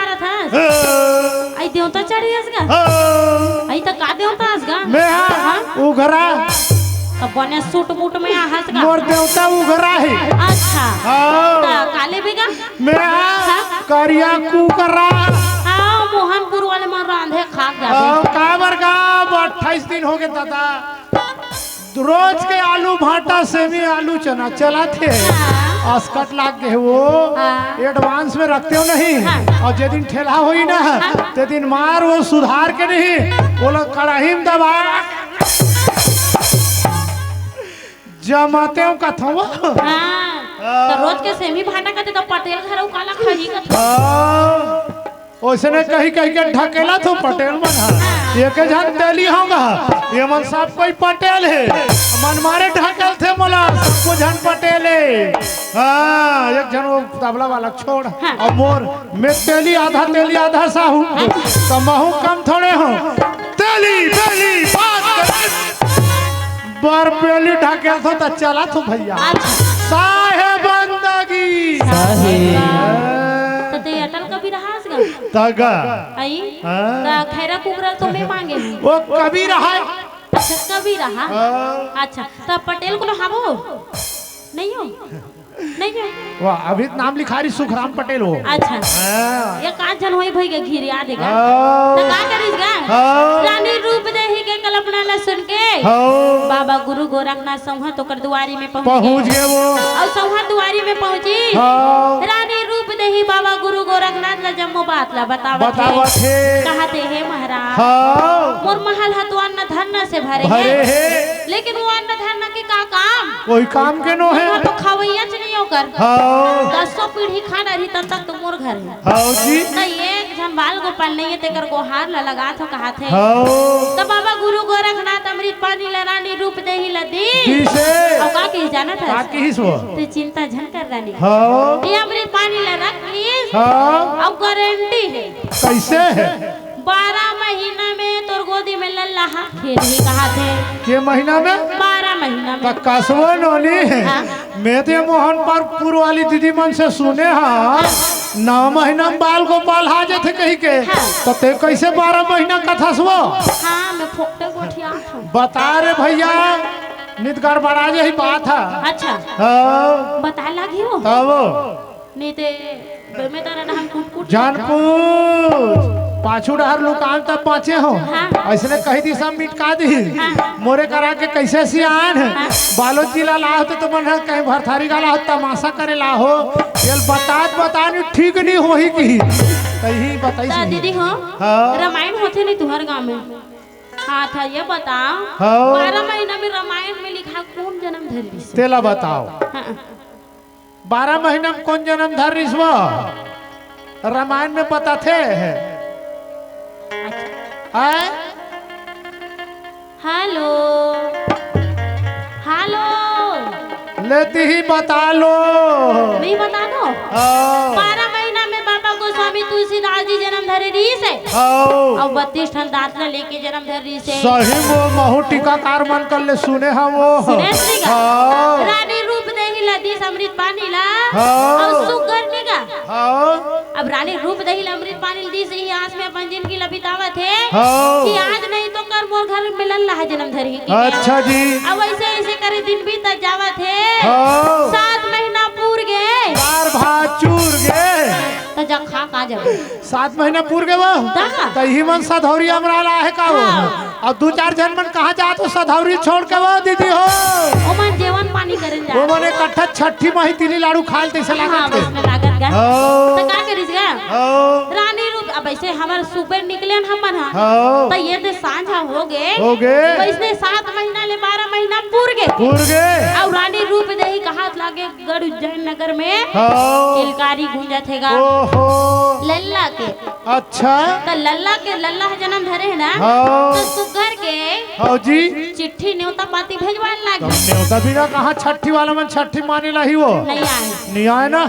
रथस? हाँ। आई देवता चढ़ी हस गा? हाँ। आई त का देवता हस गा? मैं हाँ, हाँ? उघरा। त बने सूट बूट में आहस गा? मोर देवता उघरा हे। अच्छा। हाँ। त का लेबे गा? मैं हाँ? हाँ? करिया कुकरा। हाँ, मोहनपुर वाले मन रांधे खा के जाबे। हाँ, काबर गा? अट्ठाईस दिन हो गए दादा। रोज के आलू भाटा, सेमी, आलू चना चलत हे। हाँ। असकट लाग गे हे वो। हाँ। एडवांस में रखते हो नहीं। हाँ। अउ जे दिन ठेला होई ना, हाँ। ते दिन मार वो सुधार के नहीं। वो लोग कड़ाही में दबा जमाते हो कथो। हाँ। हाँ। त रोज के सेमी भाटा कथे त पटेल घर अउ काला खाही कथे। हाँ। ओइसने कही कही के ढकेलत हो पटेल मन ह। एके झन तेली होंगा, ये मन सब कोई पटेल हे। मन मारे ढकेलथे मोला, सबको झन पटेल हे। हाँ, एक झन वो तबला वाला छोड़। हाँ। अब मोर में तेली आधा, तेली आधा साहू, त महू कम थोड़े हो। तेली, बेली, बात करे। बर पेली ढकेलथो त चलत हो भैया। अच्छा। साहे बंदगी। साहे। त ते अटल कबीर हस गा? त गा। आई? हाँ। त खैरा कुकरा तो मैं मांगे हूँ। वो कबीर हे। अच्छा, कबीर हे। हाँ। अच्छा, त पटेल कोनो हवो? नहीं हो? नहीं हो? वाह, अभी त नाम लिखा रही सुखराम पटेल हो। अच्छा। हाँ। ये का झन होई भई के घिर याद हे का? हाँ। त का करिस गा? हाँ। रानी रूप देही के कल्पना ल सुन के हाँ। बाबा गुरु गोरखनाथ संघत ओकर दुआरी में पहुंच पहुंच गे। गे वो। अउ संघत दुआरी में पहुंची। हाँ। रानी रूप देही बाबा गुरु गोरखनाथ ल जम्मो बात ल बतावत हे। बतावत हे। कहत हे, "हे महाराज, हाँ। मोर महल ह तो अन्न धन से भरे भरे हे। हे। लेकिन वो अन्न धन के का काम? कोई काम के नो हे। वो तो खवैया च नहीं ओकर। हाँ। दसों पीढ़ी खा डरही तब तक तो मोर घर हे।" हाँ जी। त एक झन बाल गोपाल नहीं हे, तेकर गोहार ल लगात हो कहत हे। हाँ। त बाबा गुरु गोरखनाथ अमृत पानी ल रानी रूप देही ल दी। दी से। अउ का कहिस जानत हस? का कहिस वो? तू चिंता झन कर रानी। हाँ। ये अमृत पानी ल रख लीस। हाँ। अउ गारंटी हे। कइसे हे? बारह महीना में तोर गोदी में लल्ला हा खेलही कहत हे। के महीना में? बारह महीना में। त कसबो नोनी। हाँ। मैं तो ये मोहनपुर वाली दीदी मन से सुने हा, हाँ। नौ महीना में बाल गोपाल हा जाथे कही के। हाँ। त ते कइसे बारह महीना कथस वो? हाँ, मैं फोकटे गोठिया हूँ। बता रे भैया, नित गड़बड़ा जाही बात हे। अच्छा। हाँ। बताए लागी हो? तब। नहीं ते, मैं तो ना हम कुट कुट झन पूछ, पाछू डहर लुकान तब बाँचे हो। हाँ। अइसने कही दिस सब मिटका दिस। हाँ। मोरे करा के कइसे सियान हे। हाँ। बालोद जिला लाहो त तुमन ह कहीं भरथरी गाला हो, तमाशा करे लाहो। ये ल बतात बतात ठीक नहीं होही कि। कहीं बताइस त नहीं। दीदी हो, हाँ। रामायण होथे नहीं तुहर गाँव में? हाँ, त ये बताओ, हाँ। बारह महीना में रामायण में लिखा कोन जनम धर लिस? तेला बताओ। हाँ। बारह महीना में कोन जनम धर रिस वो? रामायण में बताथे। अच्छा। आय? हेलो। हेलो। लेती ही बता लो। नहीं बता दो? हाँ। बारह महीना में बाबा गोस्वामी तुलसीदास जी जनम धरे रिस हे। हाँ। अउ बत्तीस ठन दांत ला लेके जनम धर रिस हे। सही वो महू टीकाकार मन कर ले सुने हा वो। सुने सुने का? हाँ। रानी रूप देही ला दिस अमृत पानी ला। हाँ। अउ सुग्घर नहीं का? हाँ। अब रानी रूप देही ला अमृत पानी ला दिस, इही आस में अपन जिंदगी ला बितावत हे। हाँ। कि आज नहीं तो कर मोर घर में लल्ला हा जनम धरही कि। अच्छा जी। अब ऐसे ऐसे करे दिन बीतत जावत हे। हाँ। सात महीना पूर गे। बार भात चूर गे। त जा खा का जब। सात महीना पूर गे वो। दा। त इही मन सधौरी अमरा ला हे का वो? हाँ। अउ दू चार झन मन कहाँ जात हो सधौरी छोड़ के वो दीदी हो? ओमन जेवन पानी करे जात। ओमन इकट्ठा छठी माही तिली लाडू खाल तइसे हाँ, लागत हे। बस में लागत गा। हाँ। त का करिस गा? हाँ। रानी रूप, अब ऐसे हमर सुबह निकले न हमन हा। हाँ। त ये दे सांझ हा हो गे। हो गे। वैसने सात महीना ले बारह महीना पूर गे। पूर गे। अउ रानी रूप देही कहात लागे गढ़ उज्जैन नगर में हाँ। किलकारी गूंजत हे गा। ओहो। लल्ला के। अच्छा। त लल्ला के, लल्ला ह जनम धरे हे ना? हाँ। त सुग्घर के हाँ जी। चिट्ठी नेवता पाती भेजवाए लागे। त नेवता बिना कहाँ छठी वाला मन छठी माने ला ही वो? नहीं आए। नहीं आए ना?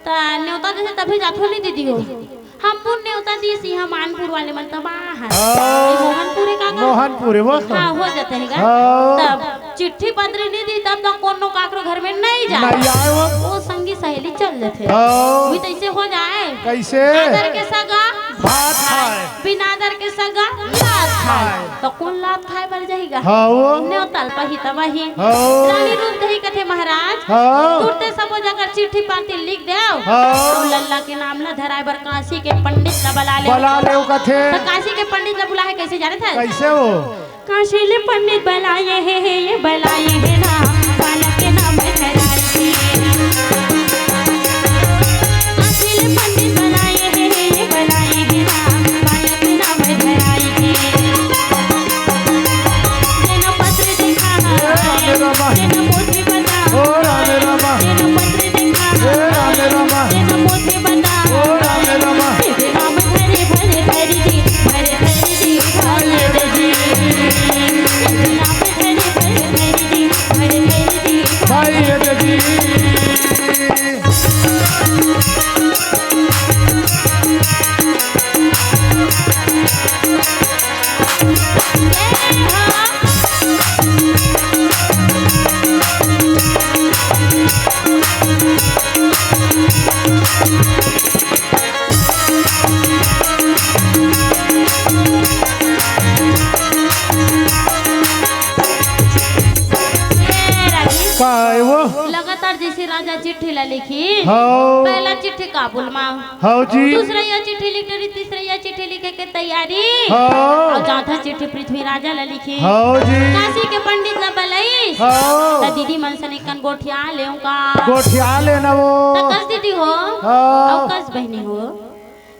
त नेवता देथे तभी जाथो नहीं दीदी हो। हम पुन नेवता दिस, इहाँ मानपुर वाले मन त बाहर। हाँ। ये मोहनपुर हे का का? मोहनपुर हे वो। हाँ, हो जाथे गा। हाँ। तब चिट्ठी पत्री नहीं दी, तब तो कोनो काकरो घर में नहीं जा। नहीं आए वो। वो संगी सहेली चल देथे। हाँ। वही तैसे हो जाए। कैसे? आदर के सगा भात खाए। बिना आदर के सगा लात खाए। खाए। तो कौन लात खाए बर जाही गा? हाँ, वो। नेवता ल पाही तब आही। हाँ। रानी रूप देही कथे महाराज। हाँ। तुरते सबो जगह चिट्ठी पाती लिख देव। हाँ। अउ लल्ला के नाम ला धराए बर काशी के पंडित ला बला ले। बला ले कथे। तो काशी के पंडित ला बुला हे, कैसे जाने था? कैसे हो? काशी ले पंडित बलाए हे, हे, ये बलाए हे ना, बालक के नाम धराई के। काशी ले पंडित बलाए हे, हे, ये बलाए हे ना, बालक के नाम धराई के। जेन पत्र देखा, हे राम राम। जेन पोथी बता, ओ राम राम। जेन पत्र देखा, हे राम राम। जेन पोथी बता, ओ राम राम। तेरे नाम धरे भरे धरी जी, भरे धरी जी, भरे धरी जी। भाई ये देखी। का है वो? लगातार जैसे राजा चिट्ठी ला लिखी, हाँ। पहला चिट्ठी काबुल मा, हाँ जी। दूसरा या चिट्ठी लिख डरी, तीसरा या चिट्ठी लिखे के तैयारी, हाँ। अउ चौथा चिट्ठी पृथ्वी राजा ला लिखी, हाँ जी। काशी के पंडित ला बलई, हाँ। त दीदी मन सन एकन गोठिया लेव का? गोठिया लेना वो। त कस दीदी हो, हाँ। अउ कस बहनी हो?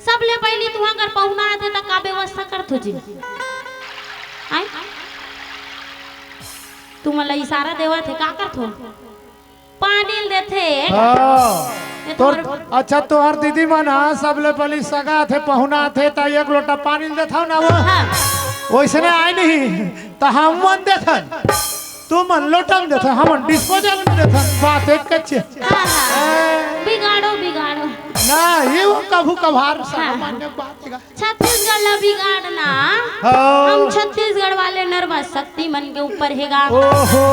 सबले पहिली तुहा घर पहुना आथे त का व्यवस्था करथो जी? आय? तुमन ला इशारा देवत हे, का करथो? पानी ल देथे। हाँ। ये तोर, तोर अच्छा, तोहर दीदी मन ह सबले पहिली सगा आथे, पहुना आथे त एक लोटा पानी ल देथव ना वो? हाँ। वैसने आय नहीं त हम मन देथन। तुमन लोटा म देथन, हमन डिस्पोजल म देथन, बात एक कच्चे। हाँ, हाँ। ए। बिगाड़ो, बिगाड़ो। ना, ये वो कभू कभार हाँ। सामान्य बात है। छत्तीसगढ़ ला बिगाड़ना, हाँ। हम छत्तीसगढ़ वाले नरवा शक्ति मन के ऊपर हेगा। ओहो।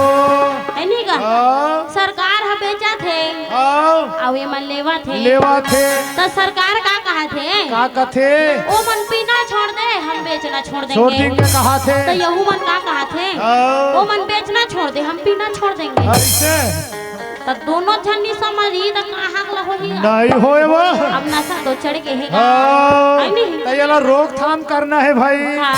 है नी का? हाँ। सरकार ह बेचत हे। हाँ। अउ ये मन लेवत हे। लेवत हे। त सरकार का कहत हे? का कथे? ओ मन पीना छोड़ दे, हम बेचना छोड़ देंगे। छोड़ देंगे कहत हे। त यहू मन का कहत हे? हाँ। ओ मन बेचना छोड़ दे, हम पीना छोड़ देंगे। ऐसे? त दोनों झन नी समझही त कहाँ ला होही? नहीं होए वो। अब नशा तो चढ़ के हे। हाँ। है नहीं? त येला रोकथाम करना है भाई। हाँ।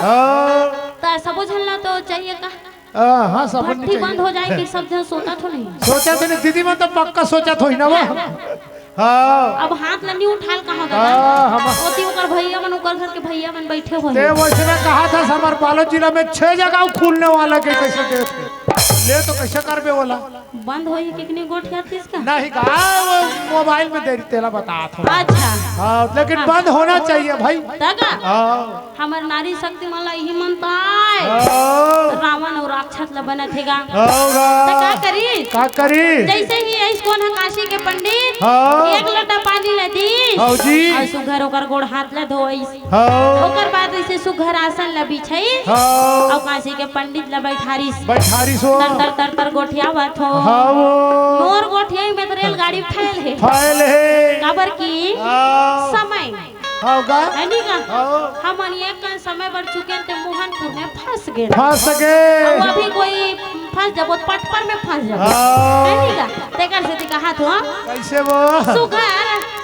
हाँ। त सबो झन ला तो चाहिए का? हाँ, हाँ, सब भट्टी चाहिए। बंद हो जाए कि सब झन सोचत हो नहीं? सोचत हो नहीं, दीदी मन तो पक्का सोचत होही ना वो। हाँ। अब हाथ ला नहीं उठाल कहाँ दादा? हाँ, हम ओती ओकर भैया मन, ओकर घर के भैया मन बैठे होही। ते वैसने कहत हस हमर बालोद जिला में छह जगह खुलने वाला के कैसे देख ले तो कैसे करबे वाला? बंद होही कितनी गोठिया तीस का? नहीं का, वो मोबाइल में देरी तेला बतात हो। अच्छा। हाँ, लेकिन हाँ। बंद होना चाहिए भाई। तगा? हाँ। हमर नारी शक्ति मन ला इही मन ताय। हाँ। रावण अउ राक्षस ला बनत हे गा। हाँ गा। त का करी? का करी? जैसे ही आइस कोन ह काशी के पंडित, हाँ। एक लोटा पानी ला दीस। हाँ जी। अउ सुघर ओकर गोड़ हाथ ला धोइस। हाँ। ओकर बाद वैसे सुघर आसन ला बिछाइस। हाँ। अउ काशी के पंडित ला बैठारिस। बैठारिस हो। तर तर तर तर गोठियावत हो। हाँ वो। मोर गोठिया में तो रेलगाड़ी फैल हे। फैल हे। काबर की? हाँ। समय। हाँ गा। है नी गा? हाँ। हमन एक कन समय बर चुकेन ते मोहनपुर में फंस गेन। फंस गे। अब अभी कोई फंस जाबो, पटपर में फंस जाबो। हाँ। है नी गा? तेकर सेती कहात हो। कैसे वो? सुघर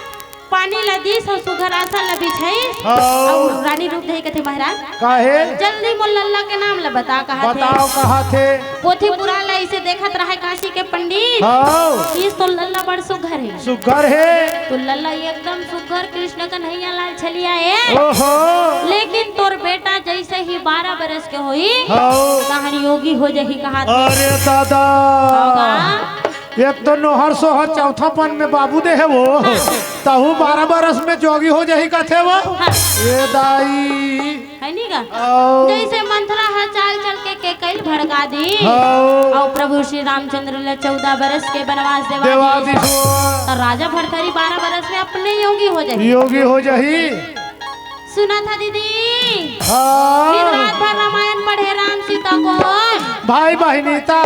पानी ला दीस अउ सुघर आसन ला बिछाइस। हाँ। अउ रानी रूप देही कथे महाराज। काहे? जल्दी मोर लल्ला के नाम ला बता कहाथे। बताओ कहाथे। पोथी पुराण ला इसे देखत रहे काशी के पंडित। हाँ। इस तो लल्ला बड़ सुघर हे। सुघर हे। तो लल्ला एकदम सुघर कृष्ण कन्हैया लाल छलिया हे। ओहो। लेकिन तोर बेटा जैसे ही बारह बरस के होही, हाँ। तहन योगी हो जाही कहाथे। अरे दादा। होगा। एक तो नोहर सोहर चौथापन में बाबू दे हे वो, तहू बारह बरस में जोगी हो जाही कथे वो। हाँ। ए दाई। है नी का? आओ। जैसे मंथरा ह चाल चल के केकई ल भड़का दी। आओ। अउ प्रभु श्री रामचंद्र ल चौदह बरस के बनवास देवा देवा दी। दी सो। त राजा भरथरी बारह बरस में अपने योगी हो जाही। योगी हो जाही। सुना था दीदी? हाँ। दिन रात भर रामायण पढ़े राम सीता को। भाई बहिनी ता।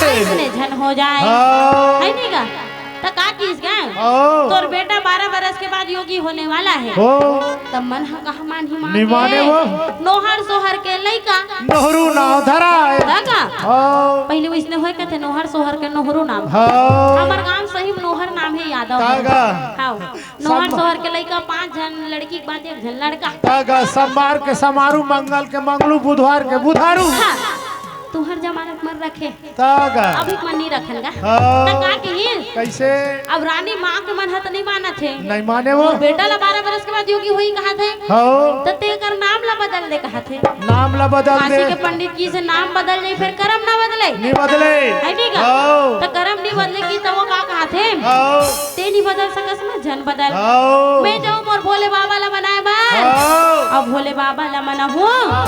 ऐसने झन हो जाए। हाँ। है नी का? त का किस गए? ओ। तोर बेटा बारह बरस के बाद योगी होने वाला हे। ओ। त मन ह कहा मानही माँ नहीं के? माने वो। नोहर सोहर के लइका। नोहरू नाव धराए। त का? ओ। पहले वइसने होय कथे, नोहर सोहर के नोहरू नाम। हाँ। हमर गांव सही में नोहर नाम हे यादव। त का? हाँ। नोहर सम- सोहर के लइका पांच झन, लड़की के बाद एक झन लड़का। त का? सोमवार के समारू, मंगल के मंगलू, बुधवार के बुधारू। हाँ। तुहर जमानत मर रखे। त का? अभी मन नहीं रखन गा। हाँ। त का किहिस? कैसे? अब रानी माँ के मन ह त नहीं मानत हे। नहीं माने वो। मोर बेटा ला बारह बरस के बाद योगी होही कहाथे। हाँ। त तेकर नाम ला बदल दे कहाथे। नाम ला बदल काशी दे। के पंडित जी से नाम बदल जाई, फिर करम ना बदले। नहीं बदले। है ठीक है? हाँ। त करम नहीं बदले की त वो का कहाथे? हाँ। ते नहीं बदल सकस ना, झन बदल। हाँ। मैं जाऊँ मोर भोले बाबा ला मनाए बर। हाँ। अब भोले बाबा ला मनाहूँ। हाँ।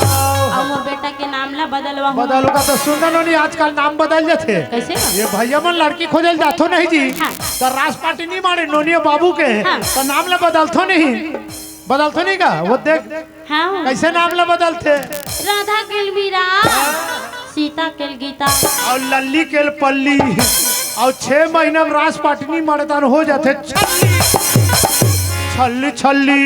अब मोर बेटा के नाम ला बदलवाहूँ। बदल का तो सुन ना नोनी, आजकल नाम बदल जाथे। कैसे? ये भैया मन लड़की खोजे ल जाथो नहीं जी। हाँ। त रास पार्टी नहीं मारे नोनिया बाबू के। हाँ। त नाम ला बदलथो नहीं। बदलथो नहीं का? वो देख। हाँ। कैसे नाम ला बदलथे? राधा के मीरा, सीता के गीता। अउ लल्ली के पल्ली। अउ छह महीना में रास पाटनी मड़दान हो जाथे। छल्ली, छल्ली, छल्ली।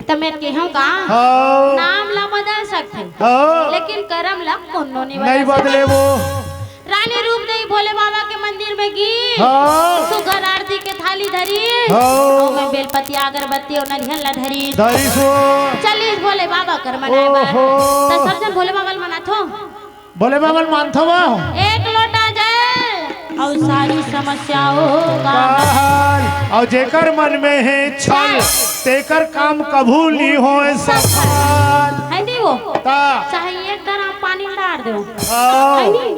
त मैं केहूँ का? हाँ। नाम ला बदल सकथे। हाँ। लेकिन करम ला कोनो नहीं नहीं बदल सकथे। बदले वो। रानी रूप देवी भोले बाबा के मंदिर में गी। हाँ। सुघर आरती के थाली धरी। हाँ। अउ मैं बेलपतिया अगरबत्ती अउ नरियल ला धरी। धरी सो। चलिस भोले बाबा कर मनाए बर। ओहो। त सब झन भोले बाबा ल मनाथो। भोले बाबा ल मानथो वो। एक लोटा जल अउ सारी समस्याओं का हल। अउ जेकर मन में हे छल, तेकर काम कभू नहीं होए सफल। है नहीं वो? ता। चाहे एक ड्राम पानी डार दो। हाँ। है नहीं?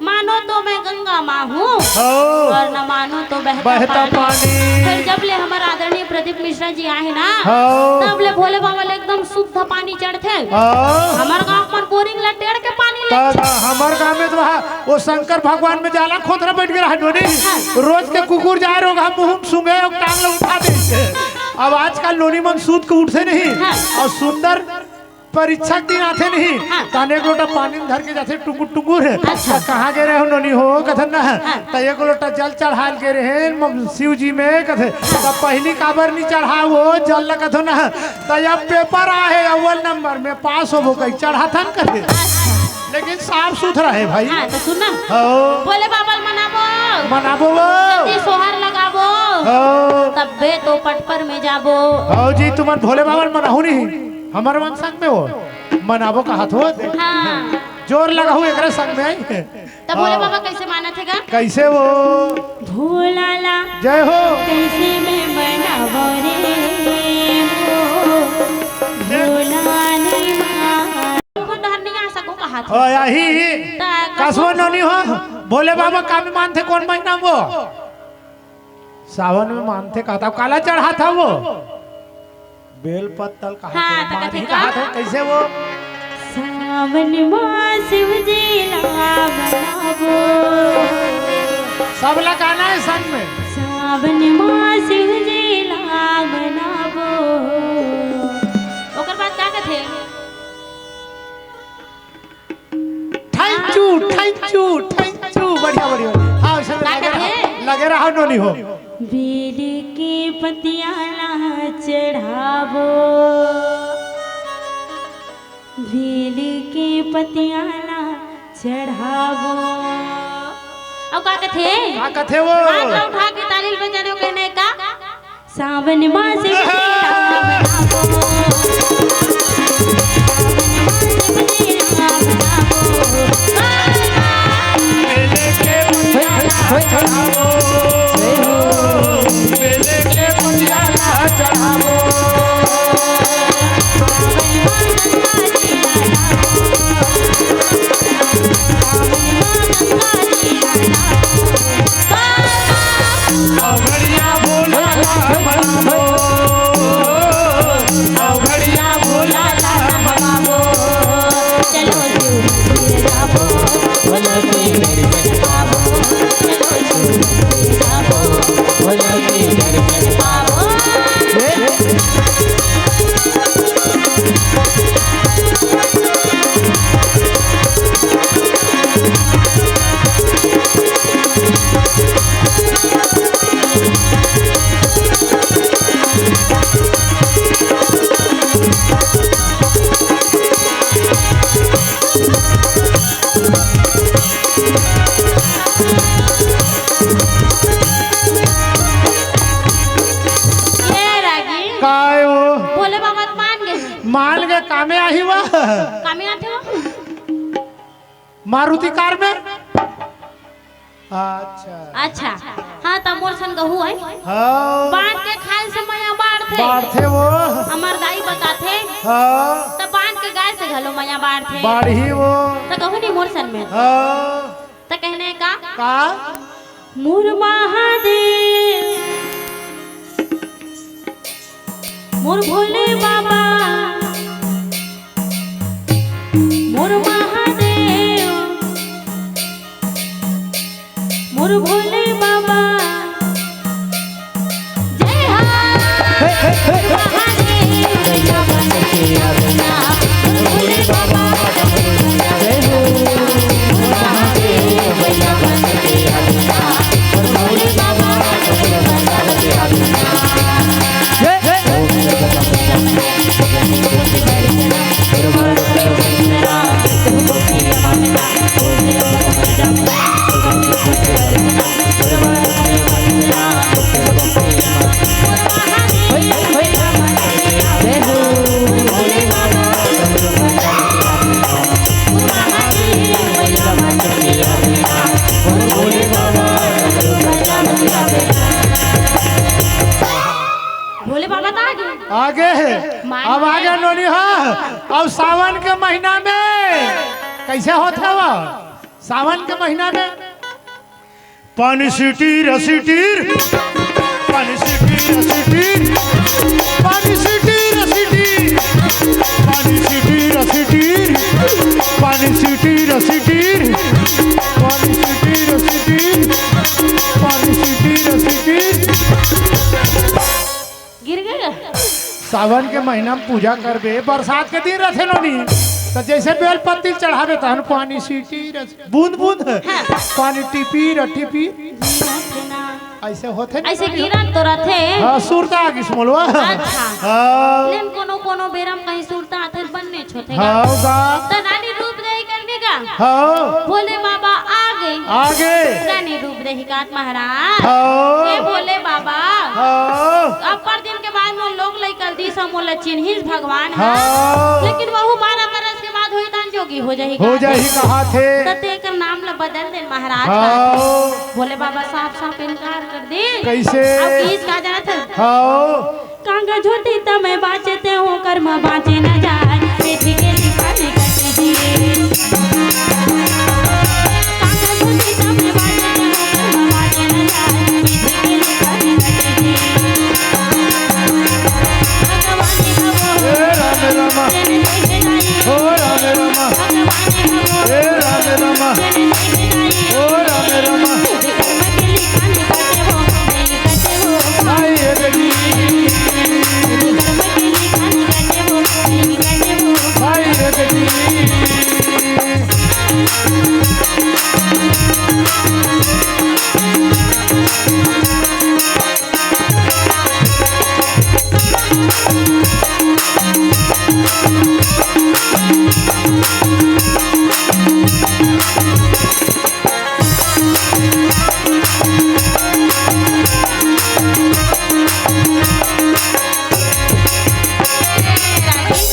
मानो तो मैं गंगा माँ हूँ। हाँ। और न मानो तो बहता बहता पानी। पानी। फिर जब ले हमर आदरणीय प्रदीप मिश्रा जी आए हैं ना, हाँ। तब ले भोले बाबा ले एकदम शुद्ध पानी चढ़थे। हाँ। हमर गाँव पर बोरिंग ला टेढ़ के पानी ले। त हमर गाँव में तो वहाँ वो शंकर भगवान में जाला खोतरा बैठ के रहा नोनी। हाँ। रोज के कुकुर जाए रोग हम मुँह में सूंघे और टांग ला उठा दे। अब आजकल नोनी मन सूत के उठथे नहीं। हाँ। अउ सुंदर परीक्षा के दिन आथे नहीं, हाँ। ताने एक लोटा पानी में धर के जाथे टुंगुर टुंगुर। अच्छा। त कहाँ गे रहे हो नोनी हो? कथन ना। हाँ। त एक लोटा जल चढ़ाल गे रहे म-, शिव जी में कथे। त पहली काबर नहीं चढ़ाओ जल ल कथो ना। त अब पेपर आहे अव्वल नंबर में पास होबो कही चढ़ाथन कथे। अच्छा। लेकिन साफ सुथरा है भाई। हाँ, त सुन ना। हो। भोले बाबा ल मनाबो। मनाबो वो। जल्दी सोहर लगाबो। हो। तब्बे तो पटपर में जाबो। हो जी, तुमन भोले बाबा ल मनाहू नहीं। हमर मन संग में वो मनाबो कहात हो। हाँ। जोर लगाहू एकरा संग में आई। त भोले हाँ। बाबा कैसे मानत हे गा? कैसे वो? भोला ला जय हो। कैसे मैं मनाबो रे हो? भोला नहीं मान। खुद हर नहीं आ सको कहात हो। यही। त कसो नोनी हो? भोले बाबा का में मानथे कोन महीना में वो? सावन में मानथे कहात हो। काला चढ़ात हो वो? बेल पत्तल कहात हाँ, हो, त मानही कथे का? कहात हो, कैसे वो? सावन मा शिव जी ला मनाबो। सब ला गाना है संग में। सावन मा शिव जी ला मनाबो। ओकर बाद का कथे? Thank you, thank you, thank you। बढ़िया, बढ़िया। हाँ, वैसे में का लगे रहा, कथे? लगे रहा नोनी हो। बेल के पतिया ला चढ़ाबो, बेल के पतिया ला चढ़ाबो। अउ का कथे? का कथे वो? हाथ ला उठा के ताली बजाने को कहने का? सावन मास में राम नामो। का में आथे वो? मारुति कार में। अच्छा। अच्छा। हाँ, त मोर सन गहू है। हाँ। बांध के खाए से मया बाढ़थे। बाढ़थे वो। हमर दाई बताथे। हाँ। त बांध के गाय से घलो मया बाढ़थे। बाढ़ही वो। त कहू नहीं मोर सन में। हाँ। त कहने का? का? मोर महादेव, मोर भोले बाबा, मोर महादेव, मोर भोले बाबा। जय हो। हे, हे, हे, हे। महादेव भैया बन के आवे ना, मोर भोले बाबा। जय हो। महादेव भैया बन के आवे ना, मोर भोले बाबा। जय, जय। भोले बाबा त आगे। आगे। माय अब माय। आगे नोनी, हाँ। अब सावन के महीना में कैसे होत हे वो? सावन के महीना में पानी सिटीर सिटीर, पानी सिटीर सिटीर, पानी सिटीर सिटीर, पानी सिटीर सिटीर, पानी सिटीर सिटीर, पानी सिटीर सिटीर, पानी सिटीर सिटीर। गिर गए। सावन के महीना में पूजा करबे, बरसात के दिन रथे नोनी, त जैसे बेल पत्ती चढ़ाबे तहन पानी सिटीर बूंद बूंद, हाँ। पानी टिपीर टिपीर। गिरत ना। ऐसे होथे ना ऐसे कभी। गिरत तो रथे। हाँ, सुरता आगिस मोलवा। अच्छा। हाँ। लेकिन कोनो कोनो बेरा म कहीं सुरता आथे, बन्ने छोथे गा। हाँ, गा। त रानी रूप देही करने का। हाँ। भोले बाबा आगे। आगे। रानी रूप देही कात महाराज। हाँ। हे भोले बाबा। हाँ। अब्बड़ दिन के बाद मोर लोग लइका ल दिस, मोला चिन्हिस भगवान ह। हाँ। लेकिन वहू बारह बरस के बाद होही तहन जोगी हो जाही हो का? जाही कहाथे। त तेकर नाम ल बदल दे महाराज हाँ। कहाथे। भोले बाबा साफ साफ इनकार कर दे। कैसे? अब किहिस का जानत हस? हाँ। कागज होती त मैं बाँचते हूँ, कर्म बाँचे न जाए, विधि के लिखा नहीं कटे जी। कागज होती त मैं बाँचते हूँ, कर्म बाँचे न जाए, विधि के लिखा नहीं कटे जी। भगवान हे वो, हे राम रामा। तेरे देखे नहीं। हो राम रामा। भगवान हे वो, हे राम रामा। तेरे देखे नहीं। हो राम रामा। तेरे कर्म के लिखा नहीं कटे वो, नहीं कटे वो। भाई रे बेटी। तेरे कर्म के लिखा नहीं कटे वो, नहीं कटे वो। भाई रे बेटी।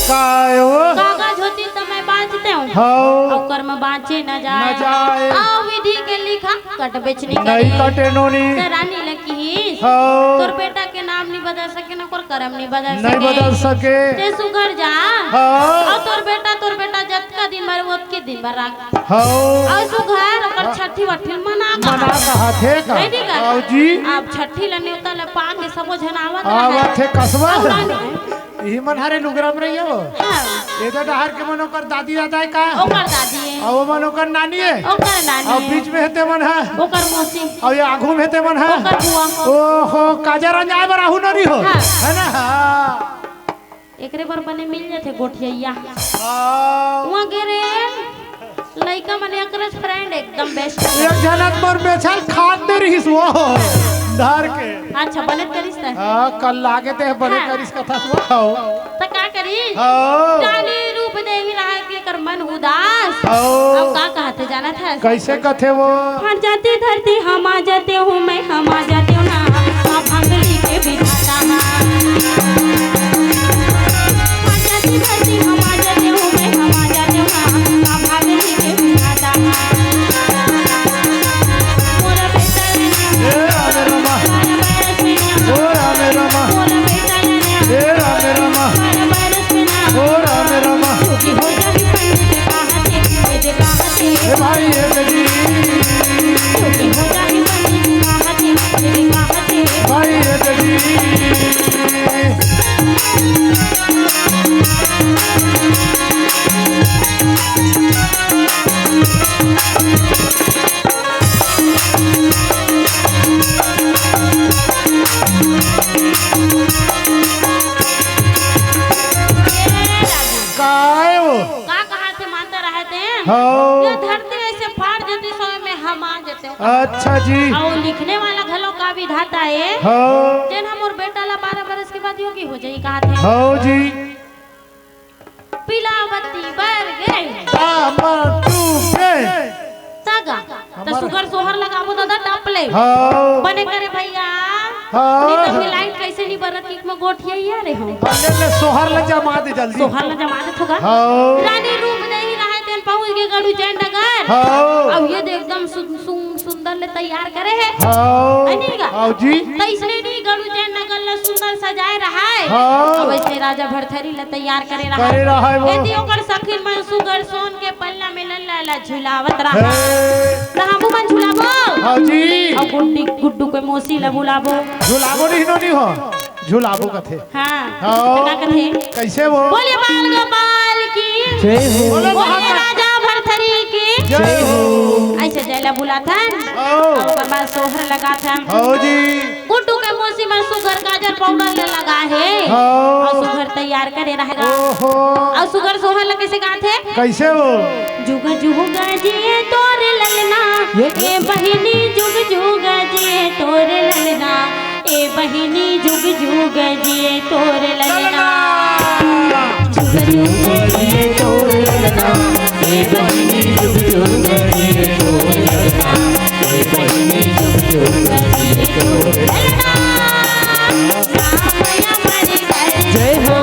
काय हो? कागज होती त मैं बाँचते हूँ। हौ। अउ कर्म बाँचे न जाए। न जाए। अउ विधि के लिखा कटबेच नहीं नहीं करे। कटे नोनी। त रानी ल किहिस। हौ। तोर बेटा के नाम नहीं बदल सके, न ओकर करम नहीं बदल नहीं सके। बदल सके। ते सुघर जा। हौ। अउ तोर बेटा, तोर बेटा जतका दिन बर, ओतके दिन बर राख। हौ। अउ सुघर ओकर हाँ। छट्ठी वट्ठी मना मना कहा। कहाथे का? है नहीं का? आओ जी। अब छट्ठी ल नेवता ल पा के सबो झन आवत आवत रहय। हे कसबा। अउ रानी। इही मन हरे लुगरा म रहिए वो। हाँ। एदे डहर के मन ओकर दादी दादा हे का? ओकर दादी हे। अउ वो मन ओकर नानी हे। ओकर नानी अउ हे। बीच में हे ते मन ह। ओकर मौसी। अउ ये आघू में हे ते मन ह। ओकर बुआ। ओहो, काजा रंजाय बर आहू नरी हो। हाँ। है ना? हाँ। एकरे बर बने मिल जाथे गोठियैया। हाँ। उहाँ गे रे। लइका मन एकरच friend एकदम best। एक झन त मोर बेचल खात दे रहिस वो, धर के। अच्छा, बने करिस त? हाँ, कल लागे ते बने हाँ। करिस कथा वो। त का करिस? हाँ। रानी रूप देही रहा के कर मन उदास। हाँ। अब का कहथे जानत हस? कैसे कथे वो? फट जाती धरती हम आ जाते हूँ मैं, हम आ जाते हूँ ना। माँ भंगली के विधाता। फट जाती धरती हम आ जाते हूँ मैं, हम देते हो। अच्छा जी। अउ लिखने वाला घलो का विधाता ए। हाँ। जेन ह मोर बेटा ला बारह बरस के बाद योगी हो जाही कहाथे। हाँ जी। पीला बत्ती बर गे। तामर टूटे। तगा। त हमर सुघर सोहर लगाबो दादा टप ले। हाँ। बने करे भैया। हाँ। नहीं त अभी लाइट कैसे नहीं बरत कि मैं गोठिया ही आ रहे हूँ। बने ले सोहर ला जमा दे जल्दी। सोहर ला जमा दे थोगा। हाँ। रानी रूप नहीं रहे तेन पहुँच गे गड़ू जैन डगर। हाँ। अब ये दे एकदम सु-, सु-, सुंदर ले तैयार करे हे। हाँ। है नहीं गा? हाँ जी। त इसने नहीं गड़ू जैन नगर ला सुंदर सजाए रहा है। हाँ। अब ऐसे राजा भरथरी ला तैयार करे रहा करे रहा है वो। एती ओकर सखीन मन सुगर सोन के पल्ला में लल्ला ला झुलावत रहा। हे। त हमू मन झुलाबो। हाँ जी। अब गुड्डी, गुड्डू के मौसी ला बुलाबो। झुलाबो नहीं नोनी हो। झुलाबो कथे। हाँ। हाँ। त का कथे? कैसे वो? बोले बाल गोपाल की। जय हो। बोले बोले महाकाल। राजा भरथरी की। जय हो। ऐसे जय ला बुलाथन। हाँ। अउ ओकर बाद सोहर लगाथन। हाँ जी। गुड्डू के मौसी मन सुघर काजल पाउडर ला लगा हे। हाँ। अउ सुघर तैयार करे रहेगा। ओहो। अउ सुघर सोहर ला कैसे गाथे? कैसे वो? जुग जुग जिए तोर ललना, ये ए बहिनी जुग जुग जिए तोर ललना, ए बहिनी जुग जुग जिए तोर ललना। जुग जुग जिए तोर ललना, ए बहिनी जुग जुग जिए तोर ललना, ए बहिनी जुग जुग जिए तोर ललना। जय हो।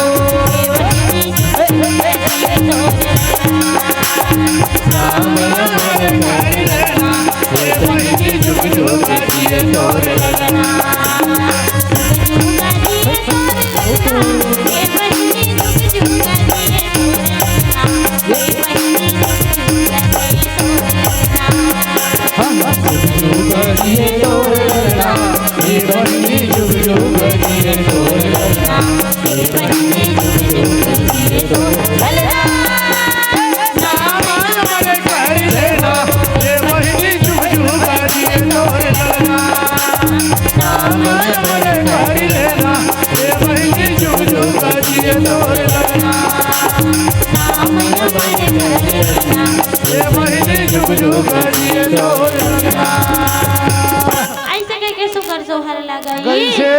ऐसे कह के सुघर सोहर लगाई। कैसे?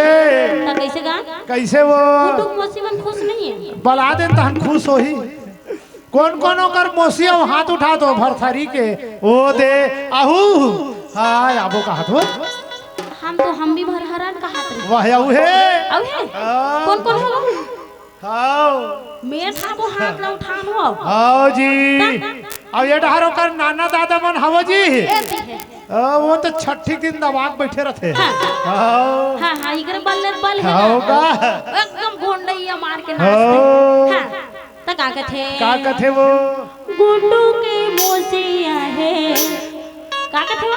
त कैसे गा? कैसे वो? गुड्डू के मौसी मन खुश नहीं है। बला दे तहन खुश होही। कौन कौन ओकर मौसी अउ हाथ उठा दो भरथरी के। ओ दे आहू। हाँ, आबो कहत हो। हम तो हम भी भरहरन कहत रहे। वाह, अउ हे। अउ हे? हाँ। कौन कौन हो? हाँ। मैं ठाबो हाथ ला उठान हो। हाँ जी। ता, ता, ता। अउ ये डहर ओकर नाना दादा मन हवो जी। ए, ती है। आ, वो तो छठी दिन दबा के बैठे रहते। हाँ। हाँ। हाँ, हाँ, इकर बल, बल है हाँ, ना। का? एकदम गोंडैया मार के नाचते। हाँ। हाँ, त का कथे? का कथे वो? गुड्डू के मौसी आहे। का कथे वो?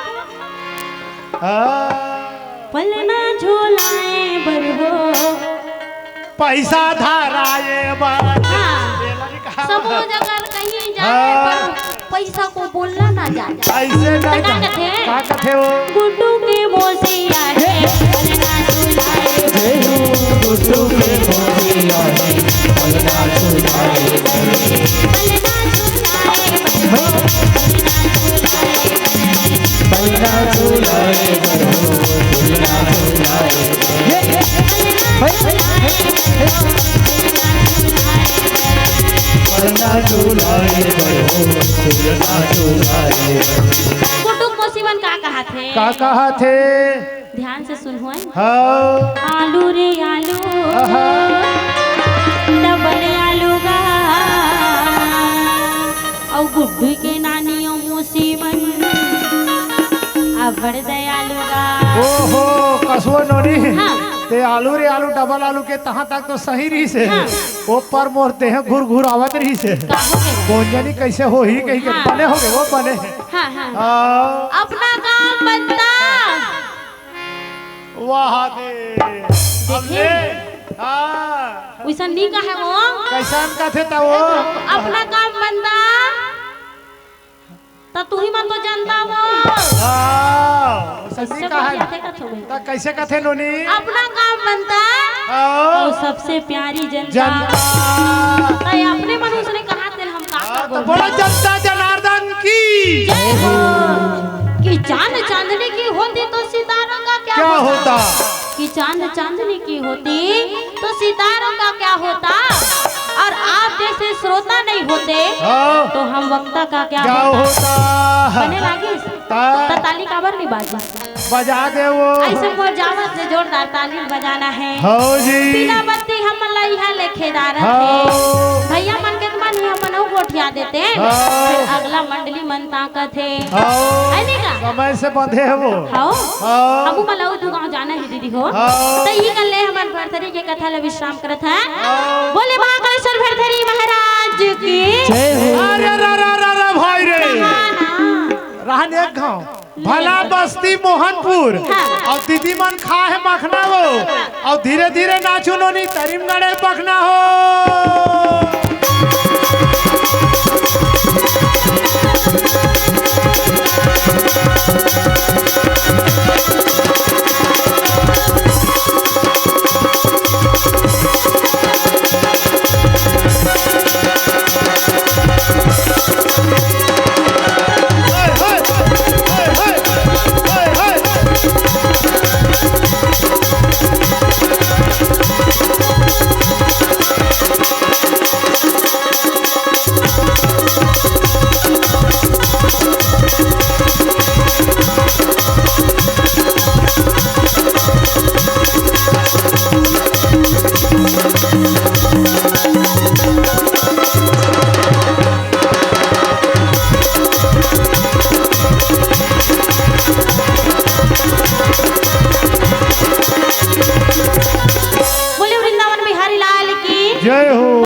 हाँ। पलना झुलाए बर हो। पैसा धराए बर। हाँ। ये लड़का। समूह अगर कहीं जाए हाँ। पर पैसा को बोलना ना जाए। ऐसे नहीं तो का जाए। कथे? का कथे वो? गुड्डू के मौसी आहे, पलना झुलाए। जय हो, गुड्डू के मौसी आहे, पलना झुलाए। पलना झुलाए। पलना झुलाए, पलना झुलाए। ये, ये। पलना झुलाए, पलना झुलाए। गुड्डू के मौसी मन का कहा थे? का कहा थे? ध्यान से सुनहू। हाँ। आलू रे आलू, आहा। डबल आलू गा। अउ गुड्डू के नानी अउ मौसी मन अब्बड़ दयालु गा। ओहो, कसो नोनी। हाँ। ते आलू रे आलू, डबल आलू के तहाँ तक तो सही रहिसे। हाँ। ओ पर मोर देह घुरघुरावत रहिसे। का हो गे? कोन जनी कैसे होही कहि के हाँ। बने हो गे, वो बने हे। हाँ, हाँ। हाँ। अपना काम बनता। वाह दे। अब देखे? ले। हाँ। वैसा नहीं कहे वो। कैसन कथे त वो? अपना काम बनता। त तुही मन तो जनता वो। हाँ, सही कैसे कहा। बोलिया थे कथो में? त कैसे कथे नोनी? अपना काम बनता। हाँ। अउ सबसे प्यारी जनता। जनता। त अपने मन उसने कहा थे हम का हाँ, करबो? त बोला जनता जनार्दन की। जय हो। कि जान होती तो सितारों का क्या क्या होता? होता? कि चांद चांदनी की होती तो सितारों का क्या होता? और आप जैसे श्रोता नहीं होते हाँ। तो हम वक्ता का क्या क्या होता? होता? बने लागिस? ता- त ताली काबर नहीं बाजी? बजा दे वो। ऐसे मोर जावत से जोरदार ताली बजाना है। हो जी। पीला बत्ती हम ला इहाँ ले खेदारत हो। है। भैया मन के मन ही हमन अउ गोठिया देते हैं। हो। फिर अगला मंडली मन ताकत है। हो। है नहीं का? समय से बंधे है वो। हो। हो। हमू मन ला अउ दू गाँव जाना है दीदी हो। हो। तो ये कर ले हमन भरथरी के कथा ला विश्राम करत है। हो। बोले महाकालेश्वर भरथरी महाराज की। जय हो। अरे रा रा रा रा भाई रे। कहाँ ना? रहन एक गाँव। भला बस्ती मोहनपुर। हाँ। अउ दीदी मन खा है मखना वो। अउ धीरे धीरे नाचू नोनी तरिम गड़े पखना हो।